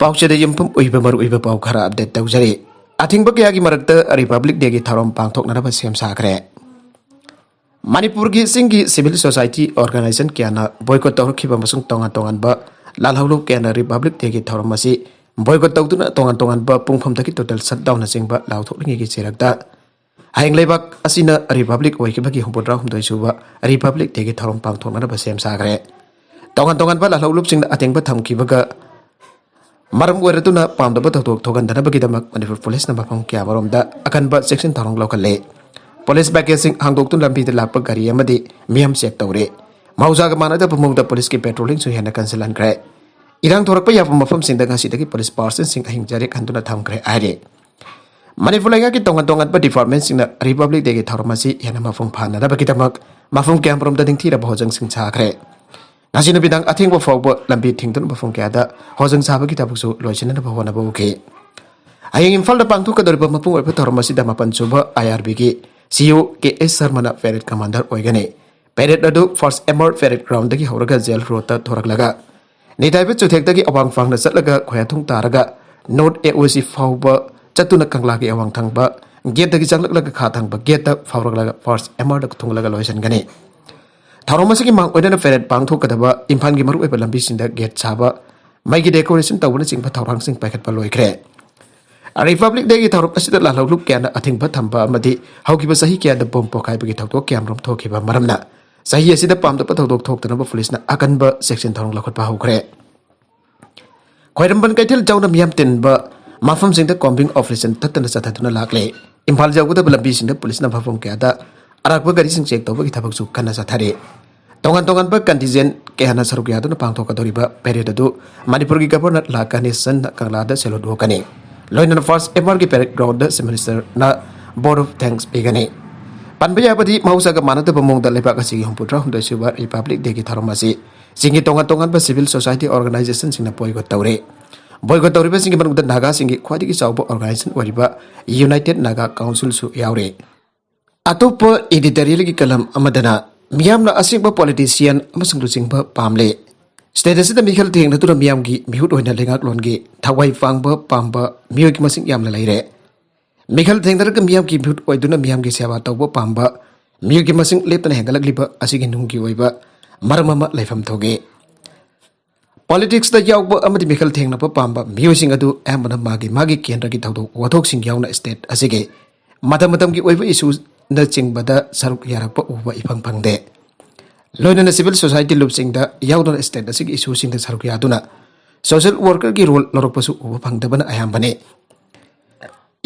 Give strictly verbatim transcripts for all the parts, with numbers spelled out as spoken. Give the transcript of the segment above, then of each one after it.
ꯄꯥꯎꯆꯦꯗ ꯌꯨꯝꯐꯝ ꯑꯣꯏꯕ ꯃꯔꯨꯑꯣꯏꯕ ꯄꯥꯎ ꯈꯔ ꯑꯞꯗꯦꯠ ꯇꯧꯖꯔꯤ꯫ ꯑꯊꯤꯡꯕ ꯀꯌꯥꯒꯤ ꯃꯔꯛꯇ ꯔꯤꯄꯕ꯭ꯂꯤꯛ ꯗꯦꯒꯤ ꯊꯧꯔꯝ ꯄꯥꯡꯊꯣꯛꯅꯅꯕ ꯁꯦꯝ ꯁꯥꯈ꯭ꯔꯦ꯫ ꯃꯅꯤꯄꯨꯔꯒꯤ ꯆꯤꯡꯒꯤ ꯁꯤꯚꯤꯜ ꯁꯣꯁꯥꯏꯇꯤ ꯑꯣꯔꯒꯅꯥꯏꯖꯦꯁꯟ ꯀꯌꯥꯅ ꯕꯣꯏꯀꯣꯠ ꯇꯧꯔꯛꯈꯤꯕ ꯑꯃꯁꯨꯡ ꯇꯣꯉꯥꯟ ꯇꯣꯉꯥꯟꯕ ꯂꯥꯜꯍꯧꯂꯨꯞ ꯀꯌꯥꯅ ꯔꯤꯄꯕ꯭ꯂꯤꯛ ꯗꯦꯒꯤ ꯊꯧꯔꯝ ꯑꯁꯤ ꯕꯣꯏꯀꯣꯠ ꯇꯧꯗꯨꯅ ꯇꯣꯉꯥꯟ ꯇꯣꯉꯥꯟꯕ ꯄꯨꯡꯐꯝꯗꯒꯤ ꯇꯣꯇꯦꯜ ꯁꯠꯗꯥꯎꯟꯅꯆꯤꯡꯕ ꯂꯥꯎꯊꯣꯛꯂꯤꯉꯩꯒꯤ ꯆꯩꯔꯛꯇ ꯍꯌꯦꯡ ꯂꯩꯕꯥꯛ ꯑꯁꯤꯅ ꯔꯤꯄꯕ꯭ꯂꯤꯛ ꯑꯣꯏꯈꯤꯕꯒꯤ ꯍꯨꯝꯐꯨꯇꯔꯥ ꯍꯨꯝꯗꯣꯏ ꯁꯨꯕ ꯔꯤꯄꯕ꯭ꯂꯤꯛ ꯗꯦꯒꯤ ꯊꯧꯔꯝ ꯄꯥꯡꯊꯣꯛꯅꯅꯕ ꯁꯦꯝ ꯁꯥꯈ꯭ꯔꯦ꯫ ꯇꯣꯉꯥꯟ ꯇꯣꯉꯥꯟꯕ ꯂꯥꯜꯍꯧꯂꯨꯞꯁꯤꯡꯅ ꯑꯊꯤꯡꯕ ꯊꯝꯈꯤꯕꯒ ꯃꯔꯝ ꯑꯣꯏꯔꯗꯨꯅ ꯄꯥꯝꯗꯕ ꯊꯧꯗꯣꯛ ꯊꯣꯛꯍꯟꯗꯅꯕꯒꯤꯗꯃꯛ ꯃꯅꯤꯄꯨꯔ ꯄꯨꯂꯤꯁꯅ ꯃꯐꯝ ꯀꯌꯥꯃꯔꯣꯝꯗ ꯑꯀꯟꯕ ꯆꯦꯛꯁꯤꯟ ꯊꯧꯔꯥꯡ ꯂꯧꯈꯠꯂꯦ꯫ ꯄꯨꯂꯤꯁ ꯚꯦꯍꯤꯀꯜꯁꯤꯡ ꯍꯥꯡꯗꯣꯛꯇꯨꯅ ꯂꯝꯕꯤꯗ ꯂꯥꯛꯄ ꯒꯥꯔꯤ ꯑꯃꯗꯤ ꯃꯤꯌꯥꯝ ꯆꯦꯛ ꯇꯧꯔꯦ꯫ ꯃꯍꯧꯁꯥꯒ ꯃꯥꯟꯅꯗꯕ ꯃꯑꯣꯡꯗ ꯄꯨꯂꯤꯁꯀꯤ ꯄꯦꯇ꯭ꯔꯣꯂꯤꯡꯁꯨ ꯍꯦꯟꯅ ꯀꯟꯁꯤꯜꯍꯟꯈ꯭ꯔꯦ꯫ ꯏꯔꯥꯡ ꯊꯣꯔꯛꯄ ꯌꯥꯕ ꯃꯐꯝꯁꯤꯡꯗ ꯉꯁꯤꯗꯒꯤ ꯄꯨꯂꯤꯁ ꯄꯥꯔꯁꯟꯁꯤꯡ ꯑꯍꯤꯡ ꯆꯔꯦꯛ ꯍꯟꯗꯨꯅ ꯊꯝꯈ꯭ꯔꯦ ꯍꯥꯏꯔꯤ꯫ ꯃꯅꯤꯄꯨꯔ ꯂꯩꯉꯥꯛꯀꯤ ꯇꯣꯉꯥꯟ ꯇꯣꯉꯥꯟꯕ ꯗꯤꯄꯥꯔꯠꯃꯦꯟꯁꯤꯡꯅ ꯔꯤꯄꯕ꯭ꯂꯤꯛ ꯗꯦꯒꯤ ꯊꯧꯔꯝ ꯑꯁꯤ ꯍꯦꯟꯅ ꯃꯄꯨꯡ ꯐꯥꯅꯅꯕꯒꯤꯗꯃꯛ ꯃꯐꯝ ꯀꯌꯥꯃꯔꯣꯝꯗ ꯅꯤꯡꯊꯤꯔꯕ ꯍꯣꯖꯪꯁꯤꯡ ꯁꯥꯈ꯭ꯔꯦ꯫ ꯉꯁꯤ ꯅꯨꯃꯤꯗꯥꯡ ꯑꯊꯦꯡꯕ ꯐꯥꯎꯕ ꯂꯝꯕꯤ ꯊꯤꯡꯗꯨꯅ ꯃꯐꯝ ꯀꯌꯥꯗ ꯍꯣꯖꯪ ꯁꯥꯕꯒꯤ ꯊꯕꯛꯁꯨ ꯂꯣꯏꯁꯤꯟꯅꯅꯕ ꯍꯣꯠꯅꯕ ꯎꯈꯤ꯫ ꯍꯌꯦꯡ ꯏꯝꯐꯥꯜꯗ ꯄꯥꯡꯊꯣꯛꯀꯗꯧꯔꯤꯕ ꯃꯄꯨꯡ ꯑꯣꯏꯕ ꯊꯧꯔꯝ ꯑꯁꯤꯗ ꯃꯥꯄꯟ ꯁꯨꯕ ꯑꯥꯏ ꯑꯥꯔ ꯕꯤꯒꯤ ꯁꯤ ꯏ ꯑꯣ ꯀꯦ ꯑꯦꯁ ꯁꯔꯃꯅ ꯄꯦꯔꯦꯗ ꯀꯃꯥꯟꯗꯔ ꯑꯣꯏꯒꯅꯤ꯫ ꯄꯦꯔꯦꯗ ꯑꯗꯨ ꯐꯥꯔꯁ ꯑꯦꯝ ꯑꯥꯔ ꯄꯦꯔꯦꯗ ꯒ꯭ꯔꯥꯎꯟꯗꯒꯤ ꯍꯧꯔꯒ ꯖꯦꯜ ꯔꯣꯗꯇ ꯊꯣꯔꯛꯂꯒ ꯅꯤꯇꯥꯏꯕ ꯆꯨꯊꯦꯛꯇꯒꯤ ꯑꯋꯥꯡ ꯐꯥꯡꯅ ꯆꯠꯂꯒ ꯈꯣꯌꯥꯊꯣꯡ ꯇꯥꯔꯒ ꯅꯣꯔꯠ ꯑꯦ ꯑꯣ ꯁꯤ ꯐꯥꯎꯕ ꯆꯠꯇꯨꯅ ꯀꯪꯂꯥꯒꯤ ꯑꯋꯥꯡ ꯊꯪꯕ ꯒꯦꯠꯇꯒꯤ ꯆꯪꯂꯛꯂꯒ ꯈꯥ ꯊꯪꯕ ꯒꯦꯠꯇ ꯐꯥꯎꯔꯛꯂꯒ ꯐꯥꯔꯁ ꯑꯦꯝ ꯑꯥꯔꯗ ꯊꯨꯡꯂꯒ ꯂꯣꯏꯁꯤꯟꯒꯅꯤ꯫ ꯊꯧꯔꯝ ꯑꯁꯤꯒꯤ ꯃꯥꯡ ꯑꯣꯏꯅꯅ ꯄꯦꯔꯦꯗ ꯄꯥꯡꯊꯣꯛꯀꯗꯕ ꯏꯝꯐꯥꯜꯒꯤ ꯃꯔꯨꯑꯣꯏꯕ ꯂꯝꯕꯤꯁꯤꯡꯗ ꯒꯦꯠ ꯁꯥꯕ, ꯃꯩꯒꯤ ꯗꯦꯀꯣꯔꯦꯁꯟ ꯇꯧꯕꯅꯆꯤꯡꯕ ꯊꯧꯔꯥꯡꯁꯤꯡ ꯄꯥꯏꯈꯠꯄ ꯂꯣꯏꯈ꯭ꯔꯦ꯫ ꯔꯤꯄꯕ꯭ꯂꯤꯛ ꯗꯦꯒꯤ ꯊꯧꯔꯝ ꯑꯁꯤꯗ ꯂꯥꯜꯍꯧꯂꯨꯞ ꯀꯌꯥꯅ ꯑꯊꯤꯡꯕ ꯊꯝꯕ ꯑꯃꯗꯤ ꯍꯧꯈꯤꯕ ꯆꯍꯤ ꯀꯌꯥꯗ ꯕꯣꯝ ꯄꯣꯈꯥꯏꯕꯒꯤ ꯊꯧꯗꯣꯛ ꯀꯌꯥꯃꯔꯨꯝ ꯊꯣꯛꯈꯤꯕ ꯃꯔꯝꯅ ꯆꯍꯤ ꯑꯁꯤꯗ ꯄꯥꯝꯗꯕ ꯊꯧꯗꯣꯛ ꯊꯣꯛꯇꯅꯕ ꯄꯨꯂꯤꯁꯅ ꯑꯀꯟꯕ ꯆꯦꯛꯁꯤꯟ ꯊꯧꯔꯥꯡ ꯂꯧꯈꯠꯄ ꯍꯧꯈ꯭ꯔꯦ꯫ ꯈ꯭ꯋꯥꯏꯔꯝꯕꯟ ꯀꯩꯊꯦꯜ ꯌꯥꯎꯅ ꯃꯤꯌꯥꯝ ꯇꯤꯟꯕ ꯃꯐꯝꯁꯤꯡꯗ ꯀꯣꯝꯕꯤꯡ ꯑꯣꯄꯔꯦꯁꯟ ꯇꯠꯇꯅ ꯆꯠꯊꯗꯨꯅ ꯂꯥꯛꯂꯦ꯫ ꯏꯝꯐꯥꯜ ꯌꯧꯒꯗꯕ ꯂꯝꯕꯤꯁꯤꯡꯗ ꯄꯨꯂꯤꯁꯅ ꯃꯐꯝ ꯀꯌꯥꯗ ꯑꯔꯥꯛꯄ ꯒꯥꯔꯤꯁꯤꯡ ꯆꯦꯛ ꯇꯧꯕꯒꯤ ꯊꯕꯛꯁꯨ ꯀꯟꯅ ꯆꯠꯊꯔꯤ꯫ ꯇꯣꯉꯥꯟ ꯇꯣꯉꯥꯟꯕ ꯀꯟꯇꯤꯟꯖꯦꯟ ꯀꯌꯥꯅ ꯁꯔꯨꯛ ꯌꯥꯗꯨꯅ ꯄꯥꯡꯊꯣꯛꯀꯗꯧꯔꯤꯕ ꯄꯦꯔꯦꯗ ꯑꯗꯨ ꯃꯅꯤꯄꯨꯔꯒꯤ ꯒꯕꯔꯅꯔ ꯂꯥ ꯒꯅꯦꯁꯟꯅ ꯀꯪꯂꯥꯗ ꯁꯦꯂꯨꯠ ꯑꯣꯛꯀꯅꯤ꯫ ꯂꯣꯏꯅꯅ ꯐꯥꯔꯁ ꯑꯦꯝ ꯑꯥꯔꯒꯤ ꯄꯦꯔꯦꯗ ꯒ꯭ꯔꯥꯎꯟꯗ ꯆꯤꯐ ꯃꯤꯅꯤꯁꯇꯔꯅ ꯚꯣꯠ ꯑꯣꯐ ꯊꯦꯡꯛꯁ ꯄꯤꯒꯅꯤ꯫ ꯄꯟꯕ ꯌꯥꯕꯗꯤ ꯃꯍꯧꯁꯥꯒ ꯃꯥꯟꯅꯗꯕ ꯃꯑꯣꯡꯗ ꯂꯩꯕꯥꯛ ꯑꯁꯤꯒꯤ ꯍꯨꯝꯐꯨꯇꯔꯥ ꯍꯨꯝꯗꯣꯏ ꯁꯨꯕ ꯔꯤꯄꯕ꯭ꯂꯤꯛ ꯗꯦꯒꯤ ꯊꯧꯔꯝ ꯑꯁꯤ ꯆꯤꯡꯒꯤ ꯇꯣꯉꯥꯟ ꯇꯣꯉꯥꯟꯕ ꯁꯤꯚꯤꯜ ꯁꯣꯁꯥꯏꯇꯤ ꯑꯣꯔꯒꯅꯥꯏꯖꯦꯁꯟꯁꯤꯡꯅ ꯕꯣꯏꯀꯣꯠ ꯇꯧꯔꯦ꯫ ꯕꯣꯏꯀꯣꯠ ꯇꯧꯔꯤꯕꯁꯤꯡꯒꯤ ꯃꯅꯨꯡꯗ ꯅꯥꯒꯥꯁꯤꯡꯒꯤ ꯈ꯭ꯋꯥꯏꯗꯒꯤ ꯆꯥꯎꯕ ꯑꯣꯔꯒꯅꯥꯏꯖꯦꯁꯟ ꯑꯣꯏꯔꯤꯕ ꯌꯨꯅꯥꯏꯇꯦꯗ ꯅꯥꯒꯥ ꯀꯥꯎꯟꯁꯤꯜꯁꯨ ꯌꯥꯎꯔꯤ꯫ ꯑꯇꯣꯞꯄ ꯏꯗꯤꯇꯣꯔꯤꯌꯦꯜꯒꯤ ꯀꯂꯝ ꯑꯃꯗꯅ ꯃꯤꯌꯥꯝꯅ ꯑꯁꯦꯡꯕ ꯄꯣꯂꯤꯇꯤꯁꯤꯌꯥꯟ ꯑꯃꯁꯨꯡ ꯂꯨꯆꯤꯡꯕ ꯄꯥꯝꯂꯦ꯫ ꯁ꯭ꯇꯦꯠ ꯑꯁꯤꯗ ꯃꯤꯈꯜ ꯊꯦꯡꯅꯗꯨꯅ ꯃꯤꯌꯥꯝꯒꯤ ꯃꯤꯍꯨꯠ ꯑꯣꯏꯅ ꯂꯩꯉꯥꯛꯂꯣꯟꯒꯤ ꯊꯋꯥꯏ ꯄꯥꯡꯕ ꯄꯥꯝꯕ ꯃꯤꯑꯣꯏꯒꯤ ꯃꯁꯤꯡ ꯌꯥꯝꯅ ꯂꯩꯔꯦ꯫ ꯃꯤꯈꯜ ꯊꯦꯡꯅꯔꯒ ꯃꯤꯌꯥꯝꯒꯤ ꯃꯤꯍꯨꯠ ꯑꯣꯏꯗꯨꯅ ꯃꯤꯌꯥꯝꯒꯤ ꯁꯦꯕꯥ ꯇꯧꯕ ꯄꯥꯝꯕ ꯃꯤꯑꯣꯏꯒꯤ ꯃꯁꯤꯡ ꯂꯦꯞꯇꯅ ꯍꯦꯟꯒꯠꯂꯛꯂꯤꯕ ꯑꯁꯤꯒꯤ ꯅꯨꯡꯒꯤ ꯑꯣꯏꯕ ꯃꯔꯝ ꯑꯃ ꯂꯩꯐꯝ ꯊꯣꯛꯏ꯫ ꯄꯣꯂꯤꯇꯤꯛꯁꯇ ꯌꯥꯎꯕ ꯑꯃꯗꯤ ꯃꯤꯈꯜ ꯊꯦꯡꯅꯕ ꯄꯥꯝꯕ ꯃꯤꯑꯣꯏꯁꯤꯡ ꯑꯗꯨ ꯑꯌꯥꯝꯕꯅ ꯃꯥꯒꯤ ꯃꯥꯒꯤ ꯀꯦꯟꯗ꯭ꯔꯒꯤ ꯊꯧꯗꯣꯛ ꯋꯥꯊꯣꯛꯁꯤꯡ ꯌꯥꯎꯅ ꯁ꯭ꯇꯦꯠ ꯑꯁꯤꯒꯤ ꯃꯇꯝ ꯃꯇꯝꯒꯤ ꯑꯣꯏꯕ ꯏꯁꯨꯅꯆꯤꯡꯕꯗ ꯁꯔꯨꯛ ꯌꯥꯔꯛꯄ ꯎꯕ ꯏꯐꯪ ꯐꯪꯗꯦ꯫ ꯂꯣꯏꯅꯅ ꯁꯤꯚꯤꯜ ꯁꯣꯁꯥꯏꯇꯤ ꯂꯨꯞꯁꯤꯡꯗ ꯌꯥꯎꯗꯨꯅ ꯁ꯭ꯇꯦꯠ ꯑꯁꯤꯒꯤ ꯏꯁꯨꯁꯤꯡꯗ ꯁꯔꯨꯛ ꯌꯥꯗꯨꯅ ꯁꯣꯁꯤꯌꯦꯜ ꯋꯥꯔꯀꯔꯒꯤ ꯔꯣꯜ ꯂꯧꯔꯛꯄꯁꯨ ꯎꯕ ꯐꯪꯗꯕꯅ ꯑꯌꯥꯝꯕꯅꯤ꯫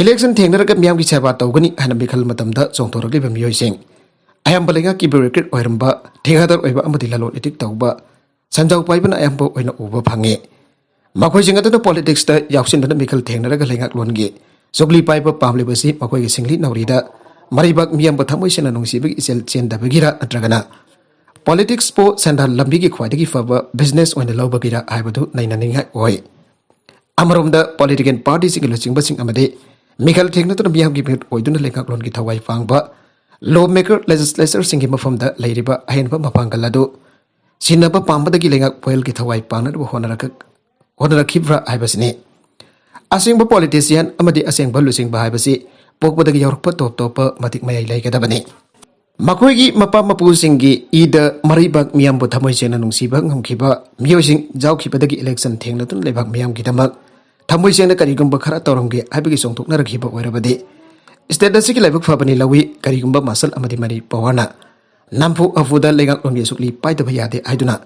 ꯏꯂꯦꯛꯁꯟ ꯊꯦꯡꯅꯔꯒ ꯃꯤꯌꯥꯝꯒꯤ ꯁꯦꯕꯥ ꯇꯧꯒꯅꯤ ꯍꯥꯏꯅ ꯃꯤꯈꯜ ꯃꯇꯝꯗ ꯆꯣꯡꯊꯣꯔꯛꯂꯤꯕ ꯃꯤꯑꯣꯏꯁꯤꯡ ꯑꯌꯥꯝꯕ ꯂꯩꯉꯥꯛꯀꯤ ꯕ꯭ꯌꯨꯔꯣꯀ꯭ꯔꯦꯠ ꯑꯣꯏꯔꯝꯕ, ꯊꯤꯀꯥꯗꯥꯔ ꯑꯣꯏꯕ ꯑꯃꯗꯤ ꯂꯂꯣꯟ ꯏꯇꯤꯛ ꯇꯧꯕ, ꯁꯦꯟꯖꯥꯎ ꯄꯥꯏꯕꯅ ꯑꯌꯥꯝꯕ ꯑꯣꯏꯅ ꯎꯕ ꯐꯪꯉꯤ꯫ ꯃꯈꯣꯏꯁꯤꯡ ꯑꯗꯨꯅ ꯄꯣꯂꯤꯇꯤꯛꯁꯇ ꯌꯥꯎꯁꯤꯟꯗꯨꯅ ꯃꯤꯈꯜ ꯊꯦꯡꯅꯔꯒ ꯂꯩꯉꯥꯛꯂꯣꯟꯒꯤ ꯆꯨꯛꯂꯤ ꯄꯥꯏꯕ ꯄꯥꯝꯂꯤꯕꯁꯤ ꯃꯈꯣꯏꯒꯤ ꯁꯤꯡꯂꯤ ꯅꯥꯎꯔꯤꯗ ꯃꯔꯩꯕꯥꯛ ꯃꯤꯌꯥꯝꯕ ꯊꯃꯣꯏ ꯁꯦꯡꯅ ꯅꯨꯡꯁꯤꯕꯒꯤ ꯏꯆꯦꯜ ꯆꯦꯟꯗꯕꯒꯤꯔ ꯅꯠꯇ꯭ꯔꯒꯅ ꯄꯣꯂꯤꯇꯤꯛꯁꯄꯨ ꯁꯦꯟꯗꯥꯟ ꯂꯝꯕꯤꯒꯤ ꯈ꯭ꯋꯥꯏꯗꯒꯤ ꯐꯕ ꯕꯤꯖꯤꯅꯦꯁ ꯑꯣꯏꯅ ꯂꯧꯕꯒꯤꯔ ꯍꯥꯏꯕꯗꯨ ꯅꯩꯅꯅꯤꯡꯉꯥꯏ ꯑꯣꯏ꯫ ꯑꯃꯔꯣꯝꯗ ꯄꯣꯂꯤꯇꯤꯀꯦꯜ ꯄꯥꯔꯇꯤꯁꯤꯡꯒꯤ ꯂꯨꯆꯤꯡꯕꯁꯤꯡ ꯑꯃꯗꯤ ꯃꯤꯈꯜ ꯊꯦꯡꯅꯗꯨꯅ ꯃꯤꯌꯥꯝꯒꯤ ꯃꯤꯍꯨꯠ ꯑꯣꯏꯗꯨꯅ ꯂꯩꯉꯥꯛꯂꯣꯟꯒꯤ ꯊꯋꯥꯏ ꯄꯥꯡꯕ ꯂꯣ ꯃꯦꯀꯔ ꯂꯦꯖꯤꯁꯂꯦꯆꯔꯁꯤꯡꯒꯤ ꯃꯐꯝꯗ ꯂꯩꯔꯤꯕ ꯑꯍꯦꯟꯕ ꯃꯄꯥꯡꯒꯜ ꯑꯗꯨ ꯁꯤꯟꯅꯕ ꯄꯥꯝꯕꯗꯒꯤ ꯂꯩꯉꯥꯛ ꯐꯣꯏꯜꯒꯤ ꯊꯋꯥꯏ ꯄꯥꯡꯅꯅꯕ ꯍꯣꯠꯅꯔꯛꯈ-, ꯍꯣꯠꯅꯔꯛꯈꯤꯕ꯭ꯔꯥ ꯍꯥꯏꯕꯁꯤꯅꯤ꯫ ꯑꯁꯦꯡꯕ ꯄꯣꯂꯤꯇꯤꯁꯤꯌꯥꯟ ꯑꯃꯗꯤ ꯑꯁꯦꯡꯕ ꯂꯨꯆꯤꯡꯕ ꯍꯥꯏꯕꯁꯤ ꯄꯣꯛꯄꯗꯒꯤ ꯌꯥꯎꯔꯛꯄ ꯇꯣꯞ ꯇꯣꯞꯄ ꯃꯇꯤꯛ ꯃꯌꯥꯏ ꯂꯩꯒꯗꯕꯅꯤ꯫ ꯃꯈꯣꯏꯒꯤ ꯃꯄꯥ ꯃꯄꯨꯁꯤꯡꯒꯤ ꯏꯗ ꯃꯔꯩꯕꯥꯛ ꯃꯤꯌꯥꯝꯕꯨ ꯊꯃꯣꯏ ꯁꯦꯡꯅ ꯅꯨꯡꯁꯤꯕ ꯉꯝꯈꯤꯕ ꯃꯤꯑꯣꯏꯁꯤꯡ ꯌꯥꯎꯈꯤꯕꯗꯒꯤ ꯏꯂꯦꯛꯁꯟ ꯊꯦꯡꯅꯗꯨꯅ ꯂꯩꯕꯥꯛ ꯃꯤꯌꯥꯝꯒꯤꯗꯃꯛ ꯊꯃꯣꯏ ꯁꯦꯡꯅ ꯀꯔꯤꯒꯨꯝꯕ ꯈꯔ ꯇꯧꯔꯝꯒꯦ ꯍꯥꯏꯕꯒꯤ ꯆꯣꯡꯊꯣꯛꯅꯔꯛꯈꯤꯕ ꯑꯣꯏꯔꯕꯗꯤ ꯁ꯭ꯇꯦꯠ ꯑꯁꯤꯒꯤ ꯂꯥꯏꯕꯛ ꯐꯕꯅꯤ ꯂꯧꯏ꯫ ꯀꯔꯤꯒꯨꯝꯕ ꯃꯁꯜ ꯑꯃꯗꯤ ꯃꯅꯤ ꯄꯋꯥꯔꯅ ꯅꯝꯐꯨ ꯍꯥꯐꯨꯗ ꯂꯩꯉꯥꯛꯂꯣꯟꯒꯤ ꯁꯨꯛꯂꯤ ꯄꯥꯏꯗꯕ ꯌꯥꯗꯦ ꯍꯥꯏꯗꯨꯅ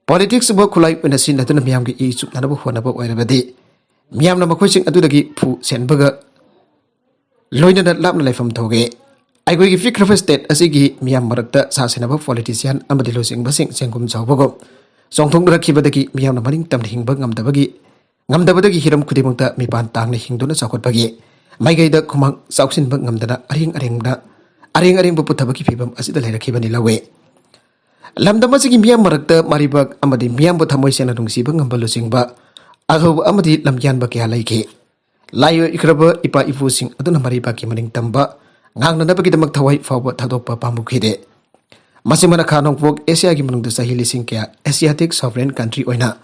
ꯄꯣꯂꯤꯇꯤꯛꯁꯕꯨ ꯈꯨꯠꯂꯥꯏ ꯑꯣꯏꯅ ꯁꯤꯖꯤꯟꯅꯗꯨꯅ ꯃꯤꯌꯥꯝꯒꯤ ꯏ ꯆꯨꯞꯅꯅꯕ ꯍꯣꯠꯅꯕ ꯑꯣꯏꯔꯕꯗꯤ ꯃꯤꯌꯥꯝꯅ ꯃꯈꯣꯏꯁꯤꯡ ꯑꯗꯨꯗꯒꯤ ꯐꯨ ꯁꯦꯟꯕꯒ ꯂꯣꯏꯅꯅ ꯂꯥꯞꯅ ꯂꯩꯐꯝ ꯊꯣꯛꯏ꯫ ꯑꯩꯈꯣꯏꯒꯤ ꯄꯤꯛꯈ꯭ꯔꯕ ꯁ꯭ꯇꯦꯠ ꯑꯁꯤꯒꯤ ꯃꯤꯌꯥꯝ ꯃꯔꯛꯇ ꯁꯥ ꯁꯦꯟꯅꯕ ꯄꯣꯂꯤꯇꯤꯁꯤꯌꯥꯟ ꯑꯃꯗꯤ ꯂꯨꯆꯤꯡꯕꯁꯤꯡ ꯆꯦꯡꯒꯨꯝ ꯆꯥꯎꯕꯒꯨꯝ ꯆꯣꯡꯊꯣꯛꯅꯔꯛꯈꯤꯕꯗꯒꯤ ꯃꯤꯌꯥꯝꯅ ꯃꯅꯤꯡ ꯇꯝꯅ ꯍꯤꯡꯕ ꯉꯝꯗꯕꯒꯤ, ꯉꯝꯗꯕꯗꯒꯤ ꯍꯤꯔꯝ ꯈꯨꯗꯤꯡꯃꯛꯇ ꯃꯤꯄꯥꯟ ꯇꯥꯡꯅ ꯍꯤꯡꯗꯨꯅ ꯆꯥꯎꯈꯠꯄꯒꯤ ꯃꯥꯏꯀꯩꯗ ꯈꯨꯃꯥꯡ ꯆꯥꯎꯁꯤꯟꯕ ꯉꯝꯗꯅ ꯑꯔꯦꯡ ꯑꯔꯦꯡꯕ, ꯑꯔꯦꯡ ꯑꯔꯦꯡꯕ ꯄꯨꯊꯕꯒꯤ ꯐꯤꯕꯝ ꯑꯁꯤꯗ ꯂꯩꯔꯛꯈꯤꯕꯅꯤ ꯂꯧꯏ꯫ ꯂꯝꯗꯝ ꯑꯁꯤꯒꯤ ꯃꯤꯌꯥꯝ ꯃꯔꯛꯇ ꯃꯔꯩꯕꯥꯛ ꯑꯃꯗꯤ ꯃꯤꯌꯥꯝꯕꯨ ꯊꯃꯣꯏ ꯁꯦꯡꯅ ꯅꯨꯡꯁꯤꯕ ꯉꯝꯕ ꯂꯨꯆꯤꯡꯕ, ꯑꯊꯧꯕ ꯑꯃꯗꯤ ꯂꯝꯌꯥꯟꯕ ꯀꯌꯥ ꯂꯩꯈꯤ꯫ ꯂꯥꯏ ꯑꯣꯏꯈ꯭ꯔꯕ ꯏꯄꯥ ꯏꯄꯨꯁꯤꯡ ꯑꯗꯨꯅ ꯃꯔꯩꯕꯥꯛꯀꯤ ꯃꯅꯤꯡ ꯇꯝꯕ ꯉꯥꯛꯅꯅꯕꯒꯤꯗꯃꯛ ꯊꯋꯥꯏ ꯐꯥꯎꯕ ꯊꯥꯗꯣꯛꯄ ꯄꯥꯝꯃꯨꯈꯤꯗꯦ꯫ ꯃꯁꯤꯃꯅ ꯈꯥ ꯅꯣꯡꯄꯣꯛ ꯑꯦꯁꯤꯌꯥꯒꯤ ꯃꯅꯨꯡꯗ ꯆꯍꯤ ꯂꯤꯁꯤꯡ ꯀꯌꯥ Asiatic sovereign country ꯑꯣꯏꯅ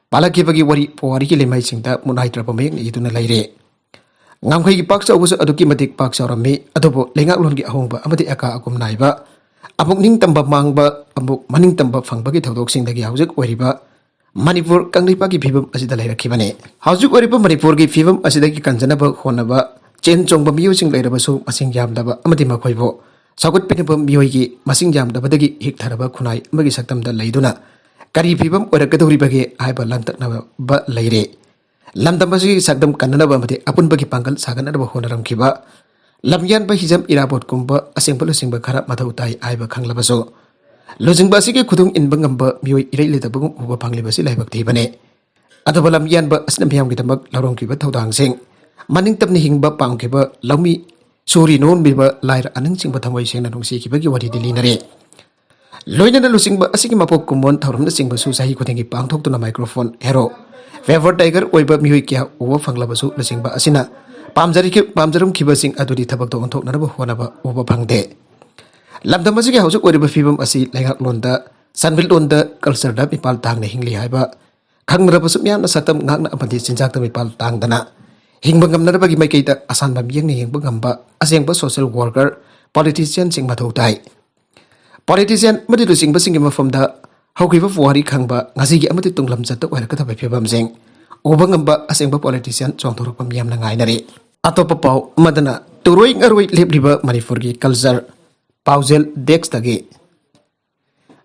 ꯄꯥꯜꯂꯛꯈꯤꯕꯒꯤ ꯋꯥꯔꯤ ꯄꯨꯋꯥꯔꯤꯒꯤ ꯂꯩꯃꯥꯏꯁꯤꯡꯗ ꯃꯨꯠꯅꯥꯏꯗ꯭ꯔꯕ ꯃꯌꯦꯛꯅ ꯏꯗꯨꯅ ꯂꯩꯔꯦ꯫ ꯉꯝꯈꯩꯒꯤ ꯄꯥꯛ ꯆꯥꯎꯕꯁꯨ ꯑꯗꯨꯛꯀꯤ ꯃꯇꯤꯛ ꯄꯥꯛ ꯆꯥꯎꯔꯝꯃꯤ, ꯑꯗꯨꯕꯨ ꯂꯩꯉꯥꯛꯂꯣꯟꯒꯤ ꯑꯍꯣꯡꯕ ꯑꯃꯗꯤ ꯑꯀꯥ ꯑꯀꯨꯝ ꯅꯥꯏꯕ, ꯑꯃꯨꯛ ꯅꯤꯡꯇꯝꯕ ꯃꯥꯡꯕ, ꯑꯃꯨꯛ ꯃꯅꯤꯡꯇꯝꯕ ꯐꯪꯕꯒꯤ ꯊꯧꯗꯣꯛꯁꯤꯡꯗꯒꯤ ꯍꯧꯖꯤꯛ ꯑꯣꯏꯔꯤꯕ ꯃꯅꯤꯄꯨꯔ ꯀꯪꯂꯩꯄꯥꯛꯀꯤ ꯐꯤꯕꯝ ꯑꯁꯤꯗ ꯂꯩꯔꯛꯈꯤꯕꯅꯤ꯫ ꯍꯧꯖꯤꯛ ꯑꯣꯏꯔꯤꯕ ꯃꯅꯤꯄꯨꯔꯒꯤ ꯐꯤꯕꯝ ꯑꯁꯤꯗꯒꯤ ꯀꯟꯖꯅꯕ ꯍꯣꯠꯅꯕ ꯆꯦꯟ ꯆꯣꯡꯕ ꯃꯤꯑꯣꯏꯁꯤꯡ ꯂꯩꯔꯕꯁꯨ, ꯃꯁꯤꯡ ꯌꯥꯝꯗꯕ ꯑꯃꯗꯤ ꯃꯈꯣꯏꯕꯨ ꯆꯥꯎꯈꯠꯄꯤꯅꯕ ꯃꯤꯑꯣꯏꯒꯤ ꯃꯁꯤꯡ ꯌꯥꯝꯗꯕꯗꯒꯤ ꯍꯤꯛꯊꯔꯕ ꯈꯨꯟꯅꯥꯏ ꯑꯃꯒꯤ ꯁꯛꯇꯝꯗ ꯂꯩꯗꯨꯅ ꯀꯔꯤ ꯐꯤꯕꯝ ꯑꯣꯏꯔꯛꯀꯗꯧꯔꯤꯕꯒꯦ ꯍꯥꯏꯕ ꯂꯥꯡꯇꯛꯅꯕ ꯂꯩꯔꯦ꯫ ꯂꯝꯗꯝ ꯑꯁꯤꯒꯤ ꯁꯛꯇꯝ ꯀꯟꯅꯅꯕ ꯑꯃꯗꯤ ꯑꯄꯨꯟꯕꯒꯤ ꯄꯥꯡꯒꯜ ꯁꯥꯒꯠꯅꯅꯕ ꯍꯣꯠꯅꯔꯝꯈꯤꯕ ꯂꯝꯌꯥꯟꯕ ꯍꯤꯖꯝ ꯏꯔꯥꯕꯣꯠꯀꯨꯝꯕ ꯑꯁꯦꯡꯕ ꯂꯨꯆꯤꯡꯕ ꯈꯔ ꯃꯊꯧ ꯇꯥꯏ ꯍꯥꯏꯕ ꯈꯪꯂꯕꯁꯨ, ꯂꯨꯆꯤꯡꯕ ꯑꯁꯤꯒꯤ ꯈꯨꯗꯨꯡ ꯏꯟꯕ ꯉꯝꯕ ꯃꯤꯑꯣꯏ ꯏꯔꯩ ꯂꯩꯇꯕꯒꯨꯝ ꯎꯕ ꯐꯪꯂꯤꯕꯁꯤ ꯂꯥꯏꯕꯛ ꯊꯤꯕꯅꯤ꯫ ꯑꯗꯨꯕꯨ ꯂꯝꯌꯥꯟꯕ ꯑꯁꯤꯅ ꯃꯤꯌꯥꯝꯒꯤꯗꯃꯛ ꯂꯧꯔꯝꯈꯤꯕ ꯊꯧꯗꯥꯡꯁꯤꯡ, ꯃꯅꯤꯡꯇꯝꯅ ꯍꯤꯡꯕ ꯄꯥꯝꯈꯤꯕ ꯂꯧꯃꯤ, ꯁꯣꯔꯤ ꯅꯣꯝꯂꯤꯕ ꯂꯥꯏꯔ ꯑꯅꯤꯡꯁꯤꯡꯕ ꯊꯃꯣꯏ ꯁꯦꯡꯅ ꯅꯨꯡꯁꯤꯈꯤꯕꯒꯤ ꯋꯥꯔꯤꯗꯤ ꯂꯤꯅꯔꯤ꯫ ꯂꯣꯏꯅꯅ ꯂꯨꯆꯤꯡꯕ ꯑꯁꯤꯒꯤ ꯃꯄꯣꯛ ꯀꯨꯝꯑꯣꯟ ꯊꯧꯔꯝꯅꯆꯤꯡꯕꯁꯨ ꯆꯍꯤ ꯈꯨꯗꯤꯡꯒꯤ ꯄꯥꯡꯊꯣꯛꯇꯨꯅ microphone hero, favor tiger ꯑꯣꯏꯕ ꯃꯤꯑꯣꯏ ꯀꯌꯥ ꯎꯕ ꯐꯪꯂꯕꯁꯨ, ꯂꯨꯆꯤꯡꯕ ꯑꯁꯤꯅ ꯄꯥꯝꯖꯔꯤꯈꯤ-, ꯄꯥꯝꯖꯔꯝꯈꯤꯕꯁꯤꯡ ꯑꯗꯨꯗꯤ ꯊꯕꯛꯇ ꯑꯣꯟꯊꯣꯛꯅꯅꯕ ꯍꯣꯠꯅꯕ ꯎꯕ ꯐꯪꯗꯦ꯫ ꯂꯝꯗꯝ ꯑꯁꯤꯒꯤ ꯍꯧꯖꯤꯛ ꯑꯣꯏꯔꯤꯕ ꯐꯤꯕꯝ ꯑꯁꯤ ꯂꯩꯉꯥꯛꯂꯣꯟꯗ, ꯁꯟꯃꯤꯠꯂꯣꯟꯗ, cultureꯗ ꯃꯤꯄꯥꯜ ꯇꯥꯡꯅ ꯍꯤꯡꯂꯤ ꯍꯥꯏꯕ ꯈꯪꯅꯔꯕꯁꯨ, ꯃꯤꯌꯥꯝꯅ ꯁꯛꯇꯝ ꯉꯥꯛꯅ ꯑꯃꯗꯤ ꯆꯤꯟꯖꯥꯛꯇ ꯃꯤꯄꯥꯜ ꯇꯥꯡꯗꯅ ꯍꯤꯡꯕ ꯉꯝꯅꯅꯕꯒꯤ ꯃꯥꯏꯀꯩꯗ ꯑꯁꯥꯟꯕ ꯃꯤꯠꯌꯦꯡꯅ ꯌꯦꯡꯕ ꯉꯝꯕ ꯑꯁꯦꯡꯕ social worker, politicianꯁꯤꯡ ꯃꯊꯧ ꯇꯥꯏ꯫ Politician ꯑꯃꯗꯤ ꯂꯨꯆꯤꯡꯕꯁꯤꯡꯒꯤ ꯃꯐꯝꯗ ꯍꯧꯈꯤꯕ ꯄꯨꯋꯥꯔꯤ ꯈꯪꯕ, ꯉꯁꯤꯒꯤ ꯑꯃꯗꯤ ꯇꯨꯡꯂꯝꯆꯠꯇ ꯑꯣꯏꯔꯛꯀꯗꯕ ꯐꯤꯕꯝꯁꯤꯡ ꯎꯕ ꯉꯝꯕ ꯑꯁꯦꯡꯕ politician ꯆꯣꯡꯊꯣꯔꯛꯄ ꯃꯤꯌꯥꯝꯅ ꯉꯥꯏꯅꯔꯤ꯫ ꯑꯇꯣꯞꯄ ꯄꯥꯎ ꯑꯃꯗꯅ, ꯇꯨꯔꯣꯏ ꯉꯔꯣꯏ ꯂꯦꯞꯂꯤꯕ ꯃꯅꯤꯄꯨꯔꯒꯤ culture, ꯄꯥꯎꯖꯦꯜ deskꯇꯒꯤ꯫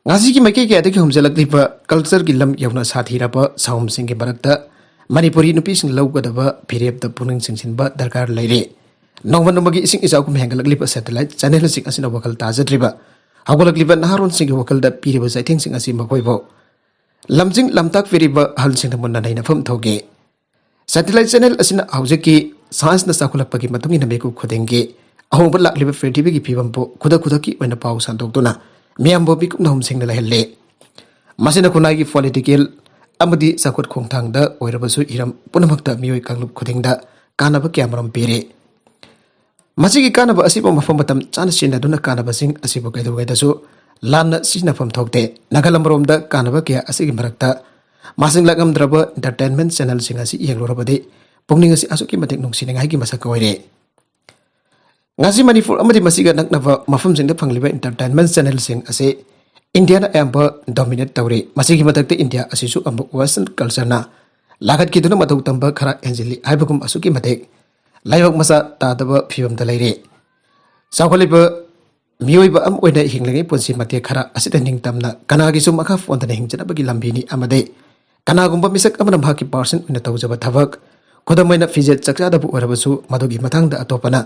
ꯉꯁꯤꯒꯤ ꯃꯥꯏꯀꯩ ꯀꯌꯥꯗꯒꯤ ꯍꯨꯝꯖꯤꯜꯂꯛꯂꯤꯕ cultureꯒꯤ ꯂꯝ ꯌꯧꯅ ꯁꯥꯊꯤꯔꯕ ꯁꯥꯎꯝꯁꯤꯡꯒꯤ ꯃꯔꯛꯇ ꯃꯅꯤꯄꯨꯔꯤ ꯅꯨꯄꯤꯁꯤꯡ ꯂꯧꯒꯗꯕ ꯐꯤꯔꯦꯞꯇ ꯄꯨꯛꯅꯤꯡ ꯆꯤꯡꯁꯤꯟꯕ ꯗꯔꯀꯥꯔ ꯂꯩꯔꯦ꯫ ꯅꯣꯡꯃ ꯅꯣꯡꯃꯒꯤ ꯏꯁꯤꯡ ꯏꯆꯥꯎꯒꯨꯝ ꯍꯦꯟꯒꯠꯂꯛꯂꯤꯕ satellite channelꯁꯤꯡ ꯑꯁꯤꯅ ꯋꯥꯈꯜ ꯇꯥꯖꯗ꯭ꯔꯤꯕ ꯍꯧꯒꯠꯂꯛꯂꯤꯕ ꯅꯍꯥꯔꯣꯟꯁꯤꯡꯒꯤ ꯋꯥꯈꯜꯗ ꯄꯤꯔꯤꯕ ꯆꯩꯊꯦꯡꯁꯤꯡ ꯑꯁꯤ ꯃꯈꯣꯏꯕꯨ ꯂꯝꯖꯤꯡ ꯂꯝꯇꯥꯛꯄꯤꯔꯤꯕ ꯑꯍꯜꯁꯤꯡꯅ ꯃꯨꯟꯅ ꯅꯩꯅꯐꯝ ꯊꯣꯛꯏ꯫ Satellite channel ꯑꯁꯤꯅ ꯍꯧꯖꯤꯛꯀꯤ scienceꯅ ꯆꯥꯎꯈꯠꯂꯛꯄꯒꯤ ꯃꯇꯨꯡ ꯏꯟꯅ ꯃꯤꯀꯨꯞ ꯈꯨꯗꯤꯡꯒꯤ ꯑꯍꯣꯡꯕ ꯂꯥꯛꯂꯤꯕ ꯄ꯭ꯔꯤꯊꯤꯕꯤꯒꯤ ꯐꯤꯕꯝꯕꯨ ꯈꯨꯗꯛ ꯈꯨꯗꯛꯀꯤ ꯑꯣꯏꯅ ꯄꯥꯎ ꯁꯟꯗꯣꯛꯇꯨꯅ ꯃꯤꯌꯥꯝꯕꯨ ꯃꯤꯀꯨꯞ ꯅꯍꯨꯝ ꯁꯦꯡꯅ ꯂꯩꯍꯜꯂꯦ꯫ ꯃꯁꯤꯅ ꯈꯨꯟꯅꯥꯏꯒꯤ political ꯑꯃꯗꯤ ꯆꯥꯎꯈꯠ ꯈꯣꯡꯊꯥꯡꯗ ꯑꯣꯏꯔꯕꯁꯨ ꯍꯤꯔꯝ ꯄꯨꯝꯅꯃꯛꯇ ꯃꯤꯑꯣꯏ ꯀꯥꯡꯂꯨꯞ ꯈꯨꯗꯤꯡꯗ ꯀꯥꯟꯅꯕ ꯀꯌꯥꯃꯔꯨꯝ ꯄꯤꯔꯤ꯫ ꯃꯁꯤꯒꯤ ꯀꯥꯟꯅꯕ ꯑꯁꯤꯕꯨ ꯃꯐꯝ ꯃꯇꯝ ꯆꯥꯅ ꯁꯤꯖꯤꯟꯅꯗꯨꯅ ꯀꯥꯟꯅꯕꯁꯤꯡ ꯑꯁꯤꯕꯨ ꯀꯩꯗꯧꯉꯩꯗꯁꯨ ꯂꯥꯟꯅ ꯁꯤꯖꯤꯟꯅꯐꯝ ꯊꯣꯛꯇꯦ꯫ ꯅꯥꯒꯜ ꯑꯃꯔꯣꯝꯗ ꯀꯥꯟꯅꯕ ꯀꯌꯥ ꯑꯁꯤꯒꯤ ꯃꯔꯛꯇ ꯃꯁꯤꯡ ꯂꯥꯛꯉꯝꯗ꯭ꯔꯕ entertainment channelꯁꯤꯡ ꯑꯁꯤ ꯌꯦꯡꯂꯨꯔꯕꯗꯤ ꯄꯨꯛꯅꯤꯡ ꯑꯁꯤ ꯑꯁꯨꯛꯀꯤ ꯃꯇꯤꯛ ꯅꯨꯡꯁꯤꯅꯤꯡꯉꯥꯏꯒꯤ ꯃꯁꯛ ꯑꯣꯏꯔꯦ꯫ ꯉꯁꯤ ꯃꯅꯤꯄꯨꯔ ꯑꯃꯗꯤ ꯃꯁꯤꯒ ꯅꯛꯅꯕ ꯃꯐꯝꯁꯤꯡꯗ ꯐꯪꯂꯤꯕ entertainment channelꯁꯤꯡ ꯑꯁꯤ ꯏꯟꯗꯤꯌꯥꯅ ꯑꯌꯥꯝꯕ dominate ꯇꯧꯔꯤ꯫ ꯃꯁꯤꯒꯤ ꯃꯊꯛꯇ ꯏꯟꯗꯤꯌꯥ ꯑꯁꯤꯁꯨ ꯑꯃꯨꯛ western cultureꯅ ꯂꯥꯈꯠꯈꯤꯗꯨꯅ ꯃꯇꯧ ꯇꯝꯕ ꯈꯔ ꯍꯦꯟꯖꯤꯜꯂꯤ ꯍꯥꯏꯕꯒꯨꯝ ꯑꯁꯨꯛꯀꯤ ꯃꯇꯤꯛ ꯂꯥꯏꯕꯛ ꯃꯆꯥ ꯇꯥꯗꯕ ꯐꯤꯕꯝꯗ ꯂꯩꯔꯤ꯫ ꯆꯥꯎꯈꯠꯂꯤꯕ ꯃꯤꯑꯣꯏꯕ ꯑꯃ ꯑꯣꯏꯅ ꯍꯤꯡꯂꯤꯉꯩ ꯄꯨꯟꯁꯤ ꯃꯇꯦꯛ ꯈꯔ ꯑꯁꯤꯗ ꯅꯤꯡꯇꯝꯅ ꯀꯅꯥꯒꯤꯁꯨ ꯃꯈꯥ ꯄꯣꯟꯗꯅ ꯍꯤꯡꯖꯅꯕꯒꯤ ꯂꯝꯕꯤꯅꯤ ꯑꯃꯗꯤ ꯀꯅꯥꯒꯨꯝꯕ ꯃꯤꯁꯛ ꯑꯃꯅ ꯃꯍꯥꯛꯀꯤ personal ꯑꯣꯏꯅ ꯇꯧꯖꯕ ꯊꯕꯛ, ꯈꯨꯗꯝ ꯑꯣꯏꯅ ꯐꯤꯖꯦꯠ ꯆꯥꯛꯆꯥꯗꯕꯨ ꯑꯣꯏꯔꯕꯁꯨ ꯃꯗꯨꯒꯤ ꯃꯇꯥꯡꯗ ꯑꯇꯣꯞꯄꯅ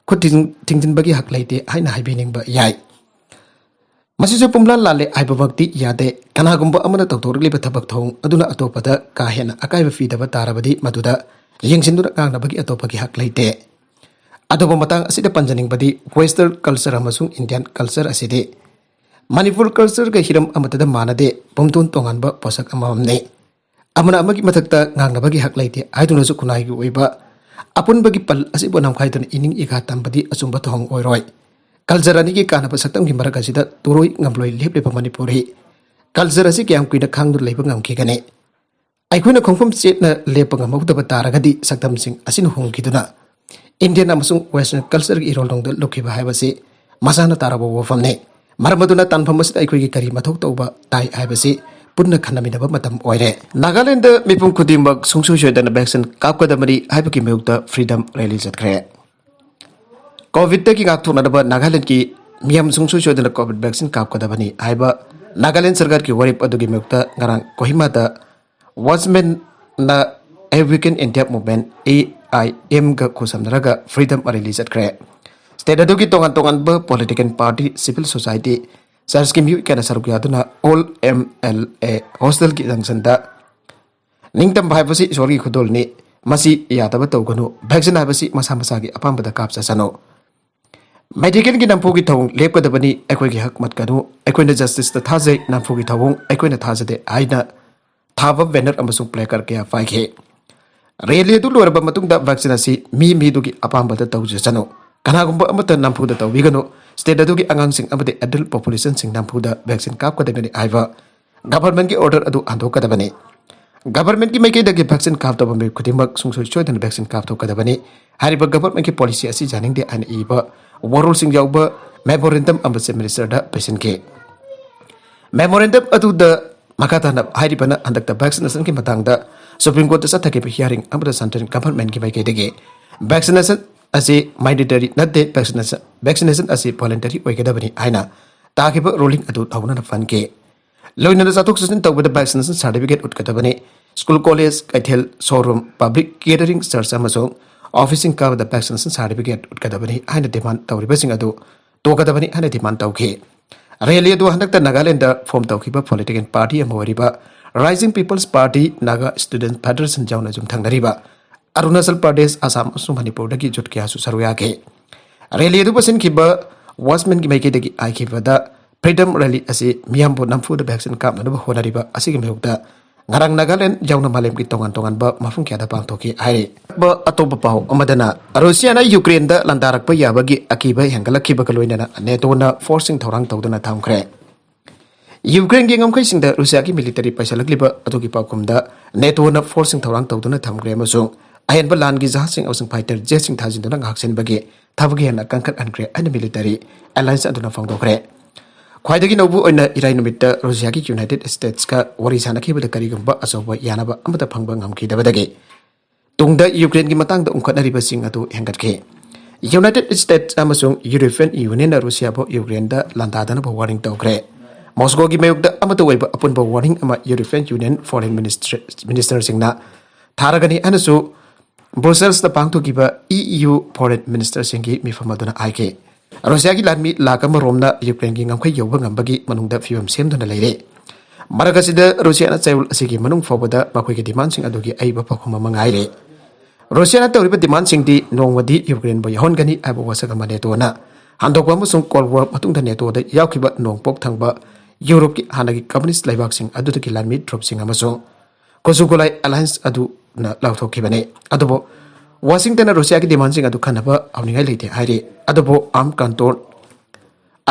ꯈꯨꯠ ꯊꯤꯡ-, ꯊꯤꯡꯖꯤꯟꯕꯒꯤ ꯍꯛ ꯂꯩꯇꯦ ꯍꯥꯏꯅ ꯍꯥꯏꯕꯤꯅꯤꯡꯕ ꯌꯥꯏ꯫ ꯃꯁꯤꯁꯨ ꯄꯨꯝꯂꯥꯟ ꯂꯥꯜꯂꯦ ꯍꯥꯏꯕꯃꯛꯇꯤ ꯌꯥꯗꯦ꯫ ꯀꯅꯥꯒꯨꯝꯕ ꯑꯃꯅ ꯇꯧꯊꯣꯔꯛꯂꯤꯕ ꯊꯕꯛ ꯊꯧꯑꯣꯡ ꯑꯗꯨꯅ ꯑꯇꯣꯞꯄꯗ ꯀꯥ ꯍꯦꯟꯅ ꯑꯀꯥꯏꯕ ꯄꯤꯗꯕ ꯇꯥꯔꯕꯗꯤ ꯃꯗꯨꯗ ꯌꯦꯡꯁꯤꯟꯗꯨꯅ ꯉꯥꯡꯅꯕꯒꯤ ꯑꯇꯣꯞꯄꯒꯤ ꯍꯛ ꯂꯩꯇꯦ꯫ ꯑꯗꯨꯕꯨ ꯃꯇꯥꯡ ꯑꯁꯤꯗ ꯄꯟꯖꯅꯤꯡꯕꯗꯤ western culture ꯑꯃꯁꯨꯡ Indian culture ꯑꯁꯤꯗꯤ ꯃꯅꯤꯄꯨꯔ cultureꯒ ꯍꯤꯔꯝ ꯑꯃꯠꯇꯗ ꯃꯥꯟꯅꯗꯦ, ꯄꯨꯝꯇꯣꯟ ꯇꯣꯉꯥꯟꯕ ꯄꯣꯠꯁꯛ ꯑꯃꯃꯝꯅꯤ꯫ ꯑꯃꯅ ꯑꯃꯒꯤ ꯃꯊꯛꯇ ꯉꯥꯡꯅꯕꯒꯤ ꯍꯛ ꯂꯩꯇꯦ ꯍꯥꯏꯗꯨꯅꯁꯨ ꯈꯨꯟꯅꯥꯏꯒꯤ ꯑꯣꯏꯕ ꯑꯄꯨꯟꯕꯒꯤ ꯄꯜ ꯑꯁꯤꯕꯨ ꯅꯝꯈꯥꯏꯗꯨꯅ ꯏꯅꯤꯡ ꯏꯀꯥ ꯇꯝꯕꯗꯤ ꯑꯆꯨꯝꯕ ꯊꯧꯑꯣꯡ ꯑꯣꯏꯔꯣꯏ꯫ Culture ꯑꯅꯤꯒꯤ ꯀꯥꯟꯅꯕ ꯁꯛꯇꯝꯒꯤ ꯃꯔꯛ ꯑꯁꯤꯗ ꯇꯨꯔꯣꯏ ꯉꯝꯂꯣꯏ ꯂꯦꯞꯂꯤꯕ ꯃꯅꯤꯄꯨꯔꯤ culture ꯑꯁꯤ ꯀꯌꯥꯝ ꯀꯨꯏꯅ ꯈꯥꯡꯗꯨꯅ ꯂꯩꯕ ꯉꯝꯈꯤꯒꯅꯤ? ꯑꯩꯈꯣꯏꯅ ꯈꯣꯡꯐꯝ ꯆꯦꯠꯅ ꯂꯦꯞꯄ ꯉꯝꯍꯧꯗꯕ ꯇꯥꯔꯒꯗꯤ ꯁꯛꯇꯝꯁꯤꯡ ꯑꯁꯤꯅ ꯍꯣꯡꯈꯤꯗꯨꯅ Indian ꯑꯃꯁꯨꯡ western cultureꯒꯤ ꯏꯔꯣꯜꯗꯣꯡꯗ ꯂꯨꯞꯈꯤꯕ ꯍꯥꯏꯕꯁꯤ ꯃꯁꯥꯅ ꯇꯥꯔꯕ ꯋꯥꯐꯝꯅꯤ꯫ ꯃꯔꯝ ꯑꯗꯨꯅ ꯇꯥꯟꯐꯝ ꯑꯁꯤꯗ ꯑꯩꯈꯣꯏꯒꯤ ꯀꯔꯤ ꯃꯊꯧ ꯇꯧꯕ ꯇꯥꯏ ꯍꯥꯏꯕꯁꯤ ꯄꯨꯟꯅ ꯈꯟꯅꯃꯤꯟꯅꯕ ꯃꯇꯝ ꯑꯣꯏꯔꯦ꯫ ꯅꯥꯒꯥꯂꯦꯟꯗ ꯃꯤꯄꯨꯝ ꯈꯨꯗꯤꯡꯃꯛ ꯁꯨꯡꯁꯣꯏ ꯁꯣꯏꯗꯅ vaccine ꯀꯥꯞꯀꯗꯕꯅꯤ ꯍꯥꯏꯕꯒꯤ ꯃꯥꯌꯣꯛꯇ freedom rally ꯆꯠꯈ꯭ꯔꯦ꯫ Covidꯇꯒꯤ ꯉꯥꯛꯊꯣꯛꯅꯅꯕ ꯅꯥꯒꯥꯂꯦꯟꯗꯒꯤ ꯃꯤꯌꯥꯝ ꯁꯨꯡꯁꯣꯏ ꯁꯣꯏꯗꯅ Covid vaccine ꯀꯥꯞꯀꯗꯕꯅꯤ ꯍꯥꯏꯕ ꯅꯥꯒꯥꯂꯦꯟꯗ ꯁꯔꯀꯥꯔꯒꯤ ꯋꯥꯔꯦꯞ ꯑꯗꯨꯒꯤ ꯃꯥꯌꯣꯛꯇ ꯉꯔꯥꯡ ꯀꯣꯍꯤꯃꯥꯗ Watchmenꯅ Awaken India Movement, AIMꯒ ꯈꯨꯠꯁꯝꯅꯔꯒ freedom rally ꯆꯠꯈ꯭ꯔꯦ꯫ State ꯑꯗꯨꯒꯤ ꯇꯣꯉꯥꯟ ꯇꯣꯉꯥꯟꯕ political party, civil society, churchꯀꯤ ꯃꯤꯑꯣꯏ ꯀꯌꯥꯅ ꯁꯔꯨꯛ ꯌꯥꯗꯨꯅ All MLA Hostelꯒꯤ junctionꯗ ꯅꯤꯡꯇꯝꯕ ꯍꯥꯏꯕꯁꯤ ꯏꯁꯣꯔꯒꯤ ꯈꯨꯗꯣꯜꯅꯤ, ꯃꯁꯤ ꯌꯥꯗꯕ ꯇꯧꯒꯅꯨ, vaccine ꯍꯥꯏꯕꯁꯤ ꯃꯁꯥ ꯃꯁꯥꯒꯤ ꯑꯄꯥꯝꯕꯗ ꯀꯥꯞꯆꯁꯅꯨ꯫ Medicalꯒꯤ ꯅꯝꯐꯨꯒꯤ ꯊꯧꯑꯣꯡ ꯂꯦꯞꯀꯗꯕꯅꯤ, ꯑꯩꯈꯣꯏꯒꯤ ꯍꯛ ꯃꯠꯀꯅꯨ, ꯑꯩꯈꯣꯏꯅ justiceꯇ ꯊꯥꯖꯩ, ꯅꯝꯐꯨꯒꯤ ꯊꯧꯑꯣꯡ ꯑꯩꯈꯣꯏꯅ ꯊꯥꯖꯗꯦ ꯍꯥꯏꯅ ꯊꯥꯕ banner ꯑꯃꯁꯨꯡ placard ꯀꯌꯥ ꯄꯥꯏꯈꯤ꯫ Rally ꯑꯗꯨ ꯂꯣꯏꯔꯕ ꯃꯇꯨꯡꯗ vaccine ꯑꯁꯤ ꯃꯤ ꯃꯤꯗꯨꯒꯤ ꯑꯄꯥꯝꯕꯗ ꯇꯧꯖꯁꯅꯨ, ꯀꯅꯥꯒꯨꯝꯕ ꯑꯃꯠꯇ ꯅꯝꯐꯨꯗ ꯇꯧꯕꯤꯒꯅꯨ, state ꯑꯗꯨꯒꯤ ꯑꯉꯥꯡꯁꯤꯡ ꯑꯃꯗꯤ adult populationꯁꯤꯡ ꯅꯝꯐꯨꯗ vaccine ꯀꯥꯞꯀꯗꯕꯅꯤ ꯍꯥꯏꯕ governmentꯀꯤ order ꯑꯗꯨ ꯍꯟꯗꯣꯛꯀꯗꯕꯅꯤ꯫ Governmentꯀꯤ ꯃꯥꯏꯀꯩꯗꯒꯤ vaccine ꯀꯥꯞꯇꯕ ꯃꯤꯑꯣꯏ ꯈꯨꯗꯤꯡꯃꯛ ꯁꯨꯡꯁꯣꯏ ꯁꯣꯏꯗꯅ vaccine ꯀꯥꯞꯊꯣꯛꯀꯗꯕꯅꯤ꯫ ꯍꯥꯏꯔꯤꯕ governmentꯀꯤ policy ꯑꯁꯤ ꯌꯥꯅꯤꯡꯗꯦ ꯍꯥꯏꯅ ꯏꯕ ꯋꯥꯔꯣꯜꯁꯤꯡ ꯌꯥꯎꯕ memorandum ꯑꯃ Chief Ministerꯗ ꯄꯤꯁꯤꯟꯈꯤ꯫ Memorandum ꯑꯗꯨꯗ ꯃꯈꯥ ꯇꯥꯅ ꯍꯥꯏꯔꯤꯕꯅ ꯍꯟꯗꯛꯇ vaccinationꯒꯤ ꯃꯇꯥꯡꯗ Supreme Courtꯇ ꯆꯠꯊꯈꯤꯕ hearing ꯑꯃꯗ central governmentꯀꯤ ꯃꯥꯏꯀꯩꯗꯒꯤ vaccination ꯑꯁꯤ mandatory ꯅꯠꯇꯦ, vaccination, vaccination ꯑꯁꯤ voluntary ꯑꯣꯏꯒꯗꯕꯅꯤ ꯍꯥꯏꯅ ꯇꯥꯈꯤꯕ ruling ꯑꯗꯨ ꯂꯧꯅꯅ ꯐꯟꯈꯤ꯫ ꯂꯣꯏꯅꯅ ꯆꯠꯊꯣꯛ ꯆꯠꯁꯤꯟ ꯇꯧꯕꯗ vaccination certificate ꯎꯠꯀꯗꯕꯅꯤ꯫ School, college, ꯀꯩꯊꯦꯜ, showroom, public gathering, church ꯑꯃꯁꯨꯡ officeꯁꯤꯡ ꯀꯥꯕꯗ vaccination certificate ꯎꯠꯀꯗꯕꯅꯤ ꯍꯥꯏꯅ demand ꯇꯧꯔꯤꯕꯁꯤꯡ ꯑꯗꯨ ꯇꯣꯛꯀꯗꯕꯅꯤ ꯍꯥꯏꯅ demand ꯇꯧꯈꯤ꯫ Rally ꯑꯗꯨ ꯍꯟꯗꯛꯇ ꯅꯥꯒꯥꯂꯦꯟꯗ form ꯇꯧꯈꯤꯕ political party ꯑꯃ ꯑꯣꯏꯔꯤꯕ Rising People's Party, Naga Student Federation ꯌꯥꯎꯅ ꯌꯨꯝꯊꯪꯅꯔꯤꯕ ꯑꯔꯨꯅꯥꯆꯜ ꯄ꯭ꯔꯗꯦꯁ, ꯑꯁꯥꯝ ꯑꯃꯁꯨꯡ ꯃꯅꯤꯄꯨꯔꯗꯒꯤ ꯖꯨꯠ ꯀꯌꯥꯁꯨ ꯁꯔꯨꯛ ꯌꯥꯈꯤ꯫ Rally ꯑꯗꯨꯕꯨ ꯁꯤꯟꯈꯤꯕ watchmanꯒꯤ ꯃꯥꯏꯀꯩꯗꯒꯤ ꯍꯥꯏꯈꯤꯕꯗ, Freedom Rally ꯑꯁꯤ ꯃꯤꯌꯥꯝꯕꯨ ꯅꯝꯐꯨꯗ vaccine ꯀꯥꯞꯅꯅꯕ ꯍꯣꯠꯅꯔꯤꯕ ꯑꯁꯤꯒꯤ ꯃꯥꯌꯣꯛꯇ ꯉꯔꯥꯡ ꯅꯥꯒꯥꯂꯦꯟ ꯌꯥꯎꯅ ꯃꯥꯂꯦꯝꯒꯤ ꯇꯣꯉꯥꯟ ꯇꯣꯉꯥꯟꯕ ꯃꯐꯝ ꯀꯌꯥꯗ ꯄꯥꯡꯊꯣꯛꯈꯤ ꯍꯥꯏꯔꯤ꯫ ꯑꯇꯣꯞꯄ ꯄꯥꯎ ꯑꯃꯗꯅ, ꯔꯨꯁꯤꯌꯥꯅ ꯌꯨꯀ꯭ꯔꯦꯟꯗ ꯂꯥꯟꯗꯥꯔꯛꯄ ꯌꯥꯕꯒꯤ ꯑꯀꯤꯕ ꯍꯦꯟꯒꯠꯂꯛꯈꯤꯕꯒ ꯂꯣꯏꯅꯅ ꯅꯦꯇꯣꯅ forceꯁꯤꯡ ꯊꯧꯔꯥꯡ ꯇꯧꯗꯨꯅ ꯊꯝꯈ꯭ꯔꯦ꯫ ꯌꯨꯀ꯭ꯔꯦꯟꯒꯤ ꯉꯝꯈꯩꯁꯤꯡꯗ ꯔꯨꯁꯤꯌꯥꯒꯤ military ꯄꯩꯁꯜꯂꯛꯂꯤꯕ ꯑꯗꯨꯒꯤ ꯄꯥꯎꯈꯨꯝꯗ ꯅꯦꯇꯣꯅ forceꯁꯤꯡ ꯊꯧꯔꯥꯡ ꯇꯧꯗꯨꯅ ꯊꯝꯈ꯭ꯔꯦ ꯑꯃꯁꯨꯡ ꯑꯍꯦꯟꯕ ꯂꯥꯟꯒꯤ ꯖꯍꯥꯖꯁꯤꯡ ꯑꯃꯁꯨꯡ fighter jetꯁꯤꯡ ꯊꯥꯖꯤꯟꯗꯨꯅ ꯉꯥꯛꯁꯦꯟꯕꯒꯤ ꯊꯕꯛ ꯍꯦꯟꯅ ꯀꯟꯈꯠꯍꯟꯈ꯭ꯔꯦ ꯍꯥꯏꯅ military alliance ꯑꯗꯨꯅ ꯐꯣꯡꯗꯣꯛꯈ꯭ꯔꯦ꯫ ꯈ꯭ꯋꯥꯏꯗꯒꯤ ꯅꯧꯕ ꯑꯣꯏꯅ ꯏꯔꯥꯏ ꯅꯨꯃꯤꯠꯇ ꯔꯨꯁꯤꯌꯥꯒꯤ United Statesꯀ ꯋꯥꯔꯤ ꯁꯥꯅꯈꯤꯕꯗ ꯀꯔꯤꯒꯨꯝꯕ ꯑꯆꯧꯕ ꯌꯥꯅꯕ ꯑꯃꯠꯇ ꯐꯪꯕ ꯉꯝꯈꯤꯗꯕꯗꯒꯤ ꯇꯨꯡꯗ ꯌꯨꯀ꯭ꯔꯦꯟꯒꯤ ꯃꯇꯥꯡꯗ ꯎꯪꯈꯠꯅꯔꯤꯕꯁꯤꯡ ꯑꯗꯨ ꯍꯦꯟꯒꯠꯈꯤ꯫ United States ꯑꯃꯁꯨꯡ European Unionꯅ ꯔꯨꯁꯤꯌꯥꯕꯨ ꯌꯨꯀ꯭ꯔꯦꯟꯗ ꯂꯥꯟꯗꯥꯗꯅꯕ warning ꯇꯧꯈ꯭ꯔꯦ꯫ ꯃꯣꯁꯀꯣꯒꯤ ꯃꯥꯌꯣꯛꯇ ꯑꯃꯠꯇ ꯑꯣꯏꯕ ꯑꯄꯨꯟꯕ warning ꯑꯃ European Union foreign minister, ministerꯁꯤꯡꯅ ꯊꯥꯔꯒꯅꯤ ꯍꯥꯏꯅꯁꯨ Brusselsꯇ ꯄꯥꯡꯊꯣꯛꯈꯤꯕ EU foreign ministerꯁꯤꯡꯒꯤ ꯃꯤꯐꯝ ꯑꯗꯨꯅ ꯍꯥꯏꯈꯤ꯫ ꯔꯨꯁꯤꯌꯥꯒꯤ ꯂꯥꯟꯃꯤ ꯂꯥꯈ ꯑꯃ ꯔꯣꯝꯅ ꯌꯨꯀ꯭ꯔꯦꯟꯒꯤ ꯉꯝꯈꯩ ꯌꯧꯕ ꯉꯝꯕꯒꯤ ꯃꯅꯨꯡꯗ ꯐꯤꯕꯝ ꯁꯦꯝꯗꯨꯅ ꯂꯩꯔꯦ꯫ ꯃꯔꯛ ꯑꯁꯤꯗ ꯔꯨꯁꯤꯌꯥꯅ ꯆꯌꯣꯜ ꯑꯁꯤꯒꯤ ꯃꯅꯨꯡ ꯐꯥꯎꯕꯗ ꯃꯈꯣꯏꯒꯤ demandꯁꯤꯡ ꯑꯗꯨꯒꯤ ꯑꯏꯕ ꯄꯥꯎꯈꯨꯝ ꯑꯃ ꯉꯥꯏꯔꯦ꯫ ꯔꯨꯁꯤꯌꯥꯅ ꯇꯧꯔꯤꯕ demandꯁꯤꯡꯗꯤ ꯅꯣꯡꯃꯗꯤ ꯌꯨꯀ꯭ꯔꯦꯟꯕꯨ ꯌꯥꯎꯍꯟꯒꯅꯤ ꯍꯥꯏꯕ ꯋꯥꯁꯛ ꯑꯃ ꯅꯦꯇꯣꯅ ꯍꯟꯗꯣꯛꯄ ꯑꯃꯁꯨꯡ Cold War ꯃꯇꯨꯡꯗ ꯅꯦꯇꯣꯗ ꯌꯥꯎꯈꯤꯕ ꯅꯣꯡꯄꯣꯛ ꯊꯪꯕ ꯌꯨꯔꯣꯞꯀꯤ ꯍꯥꯟꯅꯒꯤ communist ꯂꯩꯕꯥꯛꯁꯤꯡ ꯑꯗꯨꯗꯒꯤ ꯂꯥꯟꯃꯤ troopꯁꯤꯡ ꯑꯃꯁꯨꯡ ꯀꯨꯆꯨ ꯀꯨꯂꯥꯏ alliance ꯑꯗꯨꯅ ꯂꯥꯎꯊꯣꯛꯈꯤꯕꯅꯤ꯫ ꯑꯗꯨꯕꯨ ꯋꯥꯁꯤꯡꯇꯟꯅ ꯔꯨꯁꯤꯌꯥꯒꯤ demandꯁꯤꯡ ꯑꯗꯨ ꯈꯟꯅꯕ ꯍꯧꯅꯤꯡꯉꯥꯏ ꯂꯩꯇꯦ ꯍꯥꯏꯔꯤ꯫ ꯑꯗꯨꯕꯨ arm control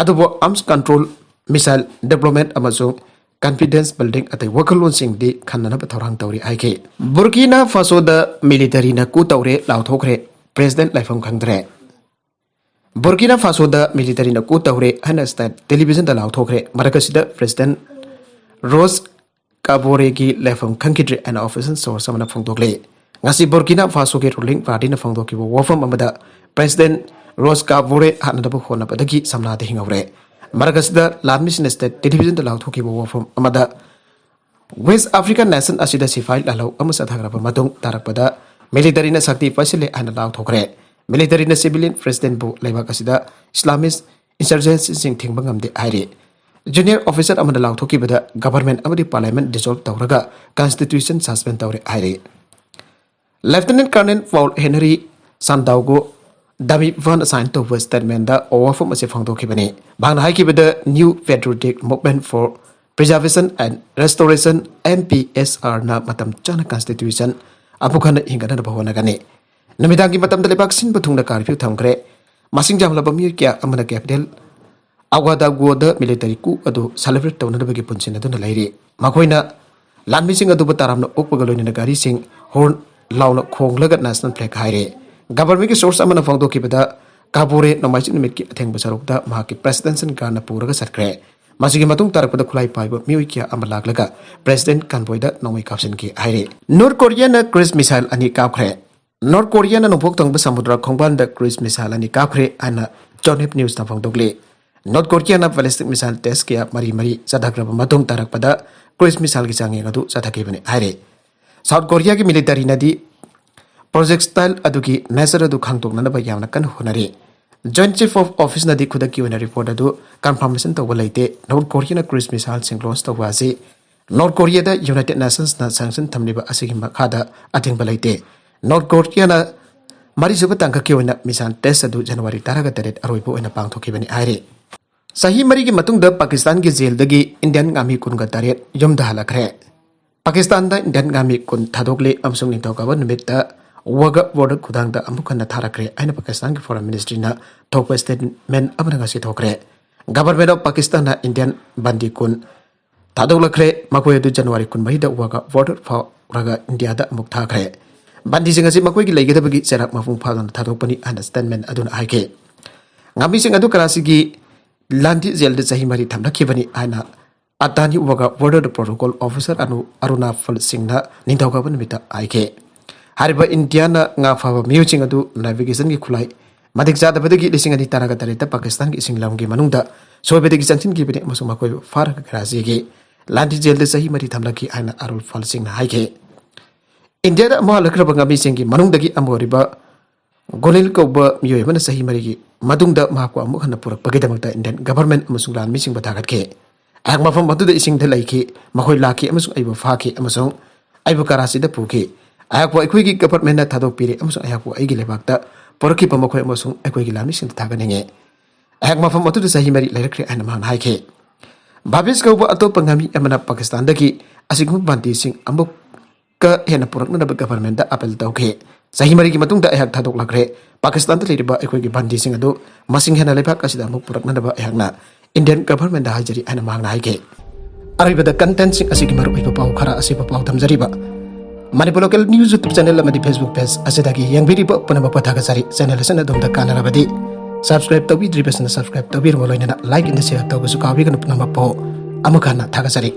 ꯑꯗꯨꯕꯨ arms control, missile development ꯑꯃꯁꯨꯡ confidence building ꯑꯇꯩ ꯋꯥꯈꯜꯂꯣꯟꯁꯤꯡꯗꯤ ꯈꯟꯅꯅꯕ ꯊꯧꯔꯥꯡ ꯇꯧꯔꯤ ꯍꯥꯏꯈꯤ꯫ ꯕꯨꯔꯀꯤꯅꯥ ꯐꯥꯁꯣꯗ ꯃꯤꯂꯤꯇꯔꯤꯅ coup ꯇꯧꯔꯦ ꯂꯥꯎꯊꯣꯛꯈ꯭ꯔꯦ, ꯄ꯭ꯔꯦꯁꯤꯗꯦꯟ ꯂꯩꯐꯝ ꯈꯪꯗ꯭ꯔꯦ꯫ ꯕꯨꯔꯀꯤꯅꯥ ꯐꯥꯁꯣꯗ ꯃꯤꯂꯤꯇꯔꯤꯅ coup ꯇꯧꯔꯦ ꯍꯥꯏꯅ ꯁ꯭ꯇꯦꯠ ꯇꯦꯂꯤꯚꯤꯖꯟꯗ ꯂꯥꯎꯊꯣꯛꯈ꯭ꯔꯦ꯫ ꯃꯔꯛ ꯑꯁꯤꯗ ꯄ꯭ꯔꯦꯁꯤꯗꯦꯟ ꯔꯣꯁ ꯀꯥꯕꯣꯔꯦꯒꯤ ꯂꯩꯐꯝ ꯈꯪꯈꯤꯗ꯭ꯔꯦ ꯍꯥꯏꯅ ꯑꯣꯐꯤꯁꯤꯌꯦꯜ ꯁꯣꯔꯁ ꯑꯃꯅ ꯐꯣꯡꯗꯣꯛꯂꯤ꯫ ꯉꯁꯤ ꯕꯨꯔꯀꯤꯅꯥ ꯐꯥꯁꯣꯒꯤ ꯔꯨꯂꯤꯡ ꯄꯥꯔꯇꯤꯅ ꯐꯣꯡꯗꯣꯛꯈꯤꯕ ꯋꯥꯐꯝ ꯑꯃꯗ ꯄ꯭ꯔꯦꯁꯤꯗꯦꯟ ꯔꯣꯁ ꯀꯥꯕꯣꯔꯦ ꯍꯥꯠꯅꯅꯕ ꯍꯣꯠꯅꯕꯗꯒꯤ ꯁꯝꯅꯥꯗ ꯍꯤꯡꯍꯧꯔꯦ꯫ ꯃꯔꯛ ꯑꯁꯤꯗ ꯂꯥꯟꯃꯤꯁꯤꯡꯅ ꯁ꯭ꯇꯦꯠ ꯇꯦꯂꯤꯚꯤꯖꯟꯗ ꯂꯥꯎꯊꯣꯛꯈꯤꯕ ꯋꯥꯐꯝ ꯑꯃꯗ ꯋꯦꯁ ꯑꯥꯐ꯭ꯔꯤꯀꯥ ꯅꯦꯁꯟ ꯑꯁꯤꯗ ꯁꯤꯐꯥꯏ ꯂꯥꯜꯍꯧ ꯑꯃ ꯆꯠꯊꯈ꯭ꯔꯕ ꯃꯇꯨꯡ ꯇꯥꯔꯛꯄꯗ ꯃꯤꯂꯤꯇꯔꯤꯅ ꯁꯛꯇꯤ ꯄꯥꯏꯁꯤꯜꯂꯦ ꯍꯥꯏꯅ ꯂꯥꯎꯊꯣꯛꯈ꯭ꯔꯦ꯫ ꯃꯤꯂꯤꯇꯔꯤꯅ ꯁꯤꯚꯤꯂꯤꯌꯟ ꯄ꯭ꯔꯦꯁꯤꯗꯦꯟꯕꯨ ꯂꯩꯕꯥꯛ ꯑꯁꯤꯗ ꯏꯁꯂꯥꯃꯤꯁ ꯏꯟꯁꯔꯖꯦꯟꯁꯤꯁꯤꯡ ꯊꯤꯡꯕ ꯉꯝꯗꯦ ꯍꯥꯏꯔꯤ꯫ ꯖꯨꯅꯤꯌꯔ ꯑꯣꯐꯤꯁꯔ ꯑꯃꯅ ꯂꯥꯎꯊꯣꯛꯈꯤꯕꯗ ꯒꯚꯔꯟꯃꯦꯟꯠ ꯑꯃꯗꯤ ꯄꯥꯔꯂꯤꯌꯥꯃꯦꯟꯠ ꯗꯤꯖꯣꯜꯕ ꯇꯧꯔꯒ ꯀꯟꯁꯇꯤꯇ꯭ꯌꯨꯁꯟ ꯁꯁꯄꯦꯟ ꯇꯧꯔꯦ ꯍꯥꯏꯔꯤ꯫ ꯂꯦꯐꯇꯤꯅꯦꯟꯠ ꯀꯔꯅꯦꯜ ꯄꯥꯎꯜ ꯍꯦꯅꯔꯤ ꯁꯥꯟꯗꯥꯎꯒꯣ ꯗꯥꯃꯤꯚꯥꯟ ꯁꯥꯏꯟ ꯇꯧꯕ ꯁ꯭ꯇꯦꯠꯃꯦꯟꯠꯗ ꯋꯥꯐꯝ ꯑꯁꯤ ꯐꯣꯡꯗꯣꯛꯈꯤꯕꯅꯤ꯫ ꯃꯍꯥꯛꯅ ꯍꯥꯏꯈꯤꯕꯗ New Patriotic Movement for Preservation and Restoration, NPSR ꯅ ꯃꯇꯝ ꯆꯥꯅ ꯀꯟꯁꯇꯤꯇ꯭ꯌꯨꯁꯟ ꯑꯃꯨꯛ ꯍꯟꯅ ꯍꯤꯡꯒꯠꯅꯅꯕ ꯍꯣꯠꯅꯒꯅꯤ꯫ ꯅꯨꯃꯤꯗꯥꯡꯒꯤ ꯃꯇꯝꯗ ꯂꯩꯕꯥꯛ ꯁꯤꯟꯕ ꯊꯨꯡꯅ ꯀꯥꯔꯐ꯭ꯌꯨ ꯊꯝꯈ꯭ꯔꯦ꯫ ꯃꯁꯤꯡ ꯌꯥꯝꯂꯕ ꯃꯤꯑꯣꯏ ꯀꯌꯥ ꯑꯃꯅ ꯀꯦꯄꯤꯇꯦꯜ ꯑꯒ꯭ꯋꯥꯗꯥꯒꯣꯗ ꯃꯤꯂꯤꯇꯔꯤ coup ꯑꯗꯨ ꯁꯦꯂꯦꯕ꯭ꯔꯦꯠ ꯇꯧꯅꯅꯕꯒꯤ ꯄꯨꯟꯁꯤꯟꯅꯗꯨꯅ ꯂꯩꯔꯤ꯫ ꯃꯈꯣꯏꯅ ꯂꯥꯟꯃꯤꯁꯤꯡ ꯑꯗꯨꯕꯨ ꯇꯔꯥꯝꯅ ꯑꯣꯛꯄꯒ ꯂꯣꯏꯅꯅ ꯒꯥꯔꯤꯁꯤꯡ ꯍꯣꯔꯟ ꯂꯥꯎꯅ ꯈꯣꯡꯂꯒ ꯅꯦꯁꯅꯦꯜ ꯐ꯭ꯂꯦꯒ ꯍꯥꯏꯔꯦ꯫ ꯒꯚꯔꯟꯃꯦꯟꯠꯀꯤ ꯁꯣꯔꯁ ꯑꯃꯅ ꯐꯣꯡꯗꯣꯛꯈꯤꯕꯗ ꯀꯥꯕꯣꯔꯦ ꯅꯣꯡꯃꯥꯏꯖꯤꯡ ꯅꯨꯃꯤꯠꯀꯤ ꯑꯊꯦꯡꯕ ꯁꯔꯨꯛꯇ ꯃꯍꯥꯛꯀꯤ ꯄ꯭ꯔꯦꯁꯤꯗꯦꯟꯁꯤꯌꯦꯜ ꯀꯥꯔꯅ ꯄꯨꯔꯒ ꯆꯠꯈ꯭ꯔꯦ꯫ ꯃꯁꯤꯒꯤ ꯃꯇꯨꯡ ꯇꯥꯔꯛꯄꯗ ꯈꯨꯠꯂꯥꯏ ꯄꯥꯏꯕ ꯃꯤꯑꯣꯏ ꯀꯌꯥ ꯑꯃ ꯂꯥꯛꯂꯒ ꯄ꯭ꯔꯦꯁꯤꯗꯦꯟꯠ ꯀꯟꯚꯣꯏꯗ ꯅꯣꯡꯃꯩ ꯀꯥꯞꯁꯤꯟꯈꯤ ꯍꯥꯏꯔꯤ꯫ ꯅꯣꯔꯠ ꯀꯣꯔꯤꯌꯥꯅ ꯀ꯭ꯔꯨꯏꯖ ꯃꯤꯁꯥꯏꯜ ꯑꯅꯤ ꯀꯥꯞꯈ꯭ꯔꯦ꯫ ꯅꯣꯔꯠ ꯀꯣꯔꯤꯌꯥꯅ ꯅꯣꯡꯄꯣꯛ ꯊꯪꯕ ꯁꯃꯨꯗ꯭ꯔ ꯈꯣꯡꯕꯥꯟꯗ ꯀ꯭ꯔꯨꯏꯖ ꯃꯤꯁꯥꯏꯜ ꯑꯅꯤ ꯀꯥꯞꯈ꯭ꯔꯦ ꯍꯥꯏꯅ ꯖꯣꯟꯍꯤꯞ ꯅ꯭ꯌꯨꯁꯅ ꯐꯣꯡꯗꯣꯛꯂꯤ꯫ ꯅꯣꯔꯠ ꯀꯣꯔꯤꯌꯥꯅ ꯕꯦꯂꯤꯁꯇꯤꯛ ꯃꯤꯁꯥꯏꯜ ꯇꯦꯁ ꯀꯌꯥ ꯃꯔꯤ ꯃꯔꯤ ꯆꯠꯊꯈ꯭ꯔꯕ ꯃꯇꯨꯡ ꯇꯥꯔꯛꯄꯗ ꯀ꯭ꯔꯨꯏꯖ ꯃꯤꯁꯥꯏꯜꯒꯤ ꯆꯥꯡꯌꯦꯡ ꯑꯗꯨ ꯆꯠꯊꯈꯤꯕꯅꯤ ꯍꯥꯏꯔꯤ꯫ ꯁꯥꯎꯠ ꯀꯣꯔꯤꯌꯥꯒꯤ ꯃꯤꯂꯤꯇꯔꯤꯅꯗꯤ ꯄ꯭ꯔꯣꯖꯦꯛꯇꯥꯏꯜ ꯑꯗꯨꯒꯤ ꯅꯦꯆꯔ ꯑꯗꯨ ꯈꯪꯗꯣꯛꯅꯅꯕ ꯌꯥꯝꯅ ꯀꯟꯅ ꯍꯣꯠꯅꯔꯤ꯫ ꯖꯣꯏꯟꯠ ꯆꯤꯐ ꯑꯣꯐ ꯑꯣꯐꯤꯁꯅꯗꯤ ꯈꯨꯗꯛꯀꯤ ꯑꯣꯏꯅ ꯔꯤꯄꯣꯔꯠ ꯑꯗꯨ ꯀꯟꯐꯥꯔꯃꯦꯁꯟ ꯇꯧꯕ ꯂꯩꯇꯦ꯫ ꯅꯣꯔꯠ ꯀꯣꯔꯤꯌꯥꯅ ꯀ꯭ꯔꯨꯏꯖ ꯃꯤꯁꯥꯏꯜꯁꯤꯡ ꯂꯣꯟꯆ ꯇꯧꯕ ꯑꯁꯤ ꯅꯣꯔꯠ ꯀꯣꯔꯤꯌꯥꯗ ꯌꯨꯅꯥꯏꯇꯦꯗ ꯅꯦꯁꯟꯁꯅ ꯁꯦꯡꯁꯟ ꯊꯝꯂꯤꯕ ꯑꯁꯤꯒꯤ ꯃꯈꯥꯗ ꯑꯊꯤꯡꯕ ꯂꯩꯇꯦ꯫ ꯅꯣꯔꯠ ꯀꯣꯔꯤꯌꯥꯅ ꯃꯔꯤꯁꯨꯕ ꯇꯥꯡꯀꯛꯀꯤ ꯑꯣꯏꯅ ꯃꯤꯁꯥꯏꯜ ꯇꯦꯁ ꯑꯗꯨ ꯖꯅꯋꯥꯔꯤ ꯇꯔꯥꯒ ꯇꯔꯦꯠ ꯑꯔꯣꯏꯕ ꯑꯣꯏꯅ ꯄꯥꯡꯊꯣꯛꯈꯤꯕꯅꯤ ꯍꯥꯏꯔꯤ꯫ ꯆꯍꯤ ꯃꯔꯤꯒꯤ ꯃꯇꯨꯡꯗ ꯄꯥꯀꯤꯁꯇꯥꯟꯒꯤ ꯖꯦꯜꯗꯒꯤ ꯏꯟꯗꯤꯌꯟ ꯉꯥꯃꯤ ꯀꯨꯟꯒ ꯇꯔꯦꯠ ꯌꯨꯝꯗ ꯍꯜꯂꯛꯈ꯭ꯔꯦ꯫ ꯄꯥꯀꯤꯁꯇꯥꯟꯗ ꯏꯟꯗꯤꯌꯟ ꯉꯥꯃꯤ ꯀꯨꯟ ꯊꯥꯗꯣꯛꯂꯦ ꯑꯃꯁꯨꯡ ꯅꯤꯡꯊꯧꯀꯥꯕ ꯅꯨꯃꯤꯠꯇ ꯋꯥꯒꯞ ꯋꯥꯔꯗ ꯈꯨꯊꯥꯡꯗ ꯑꯃꯨꯛ ꯍꯟꯅ ꯊꯥꯔꯛꯈ꯭ꯔꯦ ꯍꯥꯏꯅ ꯄꯥꯀꯤꯁꯇꯥꯟꯒꯤ ꯐꯣꯔꯦꯟ ꯃꯤꯅꯤꯁꯇ꯭ꯔꯤꯅ ꯊꯣꯛꯄ ꯁ꯭ꯇꯦꯠꯃꯦꯟꯠ ꯑꯃꯅ ꯉꯁꯤ ꯊꯣꯛꯈ꯭ꯔꯦ꯫ Government of Pakistan ꯅ Indian ꯕꯟꯗꯤ ꯀꯨꯟ ꯊꯥꯗꯣꯛꯂꯛꯈ꯭ꯔꯦ꯫ ꯃꯈꯣꯏ ꯑꯗꯨ January ꯀꯨꯟꯃꯔꯤꯗ ꯋꯥꯒꯥ border ꯐꯥꯎꯔꯒ ꯏꯟꯗꯤꯌꯥꯗ ꯑꯃꯨꯛ ꯊꯥꯈ꯭ꯔꯦ꯫ ꯕꯟꯗꯤꯁꯤꯡ ꯑꯁꯤ ꯃꯈꯣꯏꯒꯤ ꯂꯩꯒꯗꯕꯒꯤ ꯆꯩꯔꯥꯛ ꯃꯄꯨꯡ ꯐꯥꯗꯨꯅ ꯊꯥꯗꯣꯛꯄꯅꯤ ꯍꯥꯏꯅ statement ꯑꯗꯨꯅ ꯍꯥꯏꯈꯤ꯫ ꯉꯥꯃꯤꯁꯤꯡ ꯑꯗꯨ ꯀꯔꯥꯆꯤꯒꯤ ꯂꯥꯟꯗꯤ ꯖꯦꯜꯗ ꯆꯍꯤ ꯃꯔꯤ ꯊꯝꯂꯛꯈꯤꯕꯅꯤ ꯍꯥꯏꯅ ꯑꯗꯥꯅꯤ ꯋꯥꯒꯥ border protocol officer ꯑꯅꯨ ꯑꯔꯨꯅꯥꯐꯜ ꯁꯤꯡꯅ ꯅꯤꯡꯊꯧꯀꯥꯕ ꯅꯨꯃꯤꯠꯇ ꯍꯥꯏꯈꯤ꯫ ꯍꯥꯏꯔꯤꯕ ꯏꯟꯗꯤꯌꯥꯅ ꯉꯥ ꯐꯥꯕ ꯃꯤꯑꯣꯏꯁꯤꯡ ꯑꯗꯨ navigationꯒꯤ ꯈꯨꯠꯂꯥꯏ ꯃꯇꯤꯛ ꯆꯥꯗꯕꯗꯒꯤ ꯂꯤꯁꯤꯡ ꯑꯅꯤ ꯇꯔꯥꯒ ꯇꯔꯦꯠꯇ ꯄꯥꯀꯤꯁꯇꯥꯟꯒꯤ ꯏꯁꯤꯡ ꯂꯝꯒꯤ ꯃꯅꯨꯡꯗ ꯁꯣꯏꯕꯗꯒꯤ ꯆꯪꯁꯤꯟꯈꯤꯕꯅꯤ ꯑꯃꯁꯨꯡ ꯃꯈꯣꯏꯕꯨ ꯐꯥꯔꯒ ꯀꯔꯥꯆꯤꯒꯤ ꯂꯥꯟꯗꯤ ꯖꯦꯜꯗ ꯆꯍꯤ ꯃꯔꯤ ꯊꯝꯂꯛꯈꯤ ꯍꯥꯏꯅ ꯑꯔꯨꯜꯐꯜ ꯁꯤꯡꯅ ꯍꯥꯏꯈꯤ꯫ ꯏꯟꯗꯤꯌꯥꯗ ꯑꯃꯨꯛ ꯍꯜꯂꯛꯈ꯭ꯔꯕ ꯉꯥꯃꯤꯁꯤꯡꯒꯤ ꯃꯅꯨꯡꯗꯒꯤ ꯑꯃ ꯑꯣꯏꯔꯤꯕ ꯒꯣꯅꯤꯜ ꯀꯧꯕ ꯃꯤꯑꯣꯏ ꯑꯃꯅ ꯆꯍꯤ ꯃꯔꯤꯒꯤ ꯃꯇꯨꯡꯗ ꯃꯍꯥꯛꯄꯨ ꯑꯃꯨꯛ ꯍꯟꯅ ꯄꯨꯔꯛꯄꯒꯤꯗꯃꯛꯇ Indian government ꯑꯃꯁꯨꯡ ꯂꯥꯟꯃꯤꯁꯤꯡꯕꯨ ꯊꯥꯒꯠꯈꯤ꯫ ꯑꯩꯍꯥꯛ ꯃꯐꯝ ꯑꯗꯨꯗ ꯏꯁꯤꯡꯗ ꯂꯩꯈꯤ, ꯃꯈꯣꯏ ꯂꯥꯛꯈꯤ ꯑꯃꯁꯨꯡ ꯑꯩꯕꯨ ꯐꯥꯈꯤ ꯑꯃꯁꯨꯡ ꯑꯩꯕꯨ ꯀꯔꯥꯆꯤꯗ ꯄꯨꯈꯤ꯫ ꯑꯩꯍꯥꯛꯄꯨ ꯑꯩꯈꯣꯏꯒꯤ governmentꯅ ꯊꯥꯗꯣꯛꯄꯤꯔꯦ ꯑꯃꯁꯨꯡ ꯑꯩꯍꯥꯛꯄꯨ ꯑꯩꯒꯤ ꯂꯩꯕꯥꯛꯇ ꯄꯨꯔꯛꯈꯤꯕ ꯃꯈꯣꯏ ꯑꯃꯁꯨꯡ ꯑꯩꯈꯣꯏꯒꯤ ꯂꯥꯟꯃꯤꯁꯤꯡꯗ ꯊꯥꯒꯠꯅꯤꯡꯉꯤ꯫ ꯑꯩꯍꯥꯛ ꯃꯐꯝ ꯑꯗꯨꯗ ꯆꯍꯤ ꯃꯔꯤ ꯂꯩꯔꯛꯈ꯭ꯔꯦ ꯍꯥꯏꯅ ꯃꯍꯥꯛꯅ ꯍꯥꯏꯈꯤ꯫ ꯚꯥꯕꯤꯁ ꯀꯧꯕ ꯑꯇꯣꯞꯄ ꯉꯥꯃꯤ ꯑꯃꯅ ꯄꯥꯀꯤꯁꯇꯥꯟꯗꯒꯤ ꯑꯁꯤꯒꯨꯝꯕ ꯕꯟꯗꯤꯁꯤꯡ ꯑꯃꯨꯛꯀ ꯍꯦꯟꯅ ꯄꯨꯔꯛꯅꯅꯕ governmentꯗ appeal ꯇꯧꯈꯤ꯫ ꯆꯍꯤ ꯃꯔꯤꯒꯤ ꯃꯇꯨꯡꯗ ꯑꯩꯍꯥꯛ ꯊꯥꯗꯣꯛꯂꯛꯈ꯭ꯔꯦ꯫ ꯄꯥꯀꯤꯁꯇꯥꯟꯗ ꯂꯩꯔꯤꯕ ꯑꯩꯈꯣꯏꯒꯤ ꯕꯟꯗꯤꯁꯤꯡ ꯑꯗꯨ ꯃꯁꯤꯡ ꯍꯦꯟꯅ ꯂꯩꯕꯥꯛ ꯑꯁꯤꯗ ꯑꯃꯨꯛ ꯄꯨꯔꯛꯅꯅꯕ ꯑꯩꯍꯥꯛꯅ Indian governmentꯗ ꯍꯥꯏꯖꯔꯤ ꯍꯥꯏꯅ ꯃꯍꯥꯛꯅ ꯍꯥꯏꯈꯤ꯫ ꯑꯔꯣꯏꯕꯗ contentꯁꯤꯡ ꯑꯁꯤꯒꯤ ꯃꯔꯨꯑꯣꯏꯕ ꯄꯥꯎ ꯈꯔ ꯑꯁꯤꯕꯨ ꯄꯥꯎ ꯊꯝꯖꯔꯤꯕ Manipur Local News YouTube channel ꯑꯃꯗꯤ Facebook page ꯑꯁꯤꯗꯒꯤ ꯌꯦꯡꯕꯤꯔꯤꯕ ꯄꯨꯝꯅꯃꯛꯄꯨ ꯊꯥꯒꯠꯆꯔꯤ꯫ Channel ꯑꯁꯤꯅ ꯑꯗꯣꯝꯗ ꯀꯥꯟꯅꯔꯕꯗꯤ subscribe ꯇꯧꯕꯤꯗ꯭ꯔꯤꯕꯁꯤꯡꯅ subscribe ꯇꯧꯕꯤꯔꯕ ꯂꯣꯏꯅꯅ like and share ꯇꯧꯕꯁꯨ ꯀꯥꯎꯕꯤꯒꯅꯨ꯫ ꯄꯨꯝꯅꯃꯛꯄꯨ ꯑꯃꯨꯛ ꯍꯟꯅ ꯊꯥꯒꯠꯆꯔꯤ꯫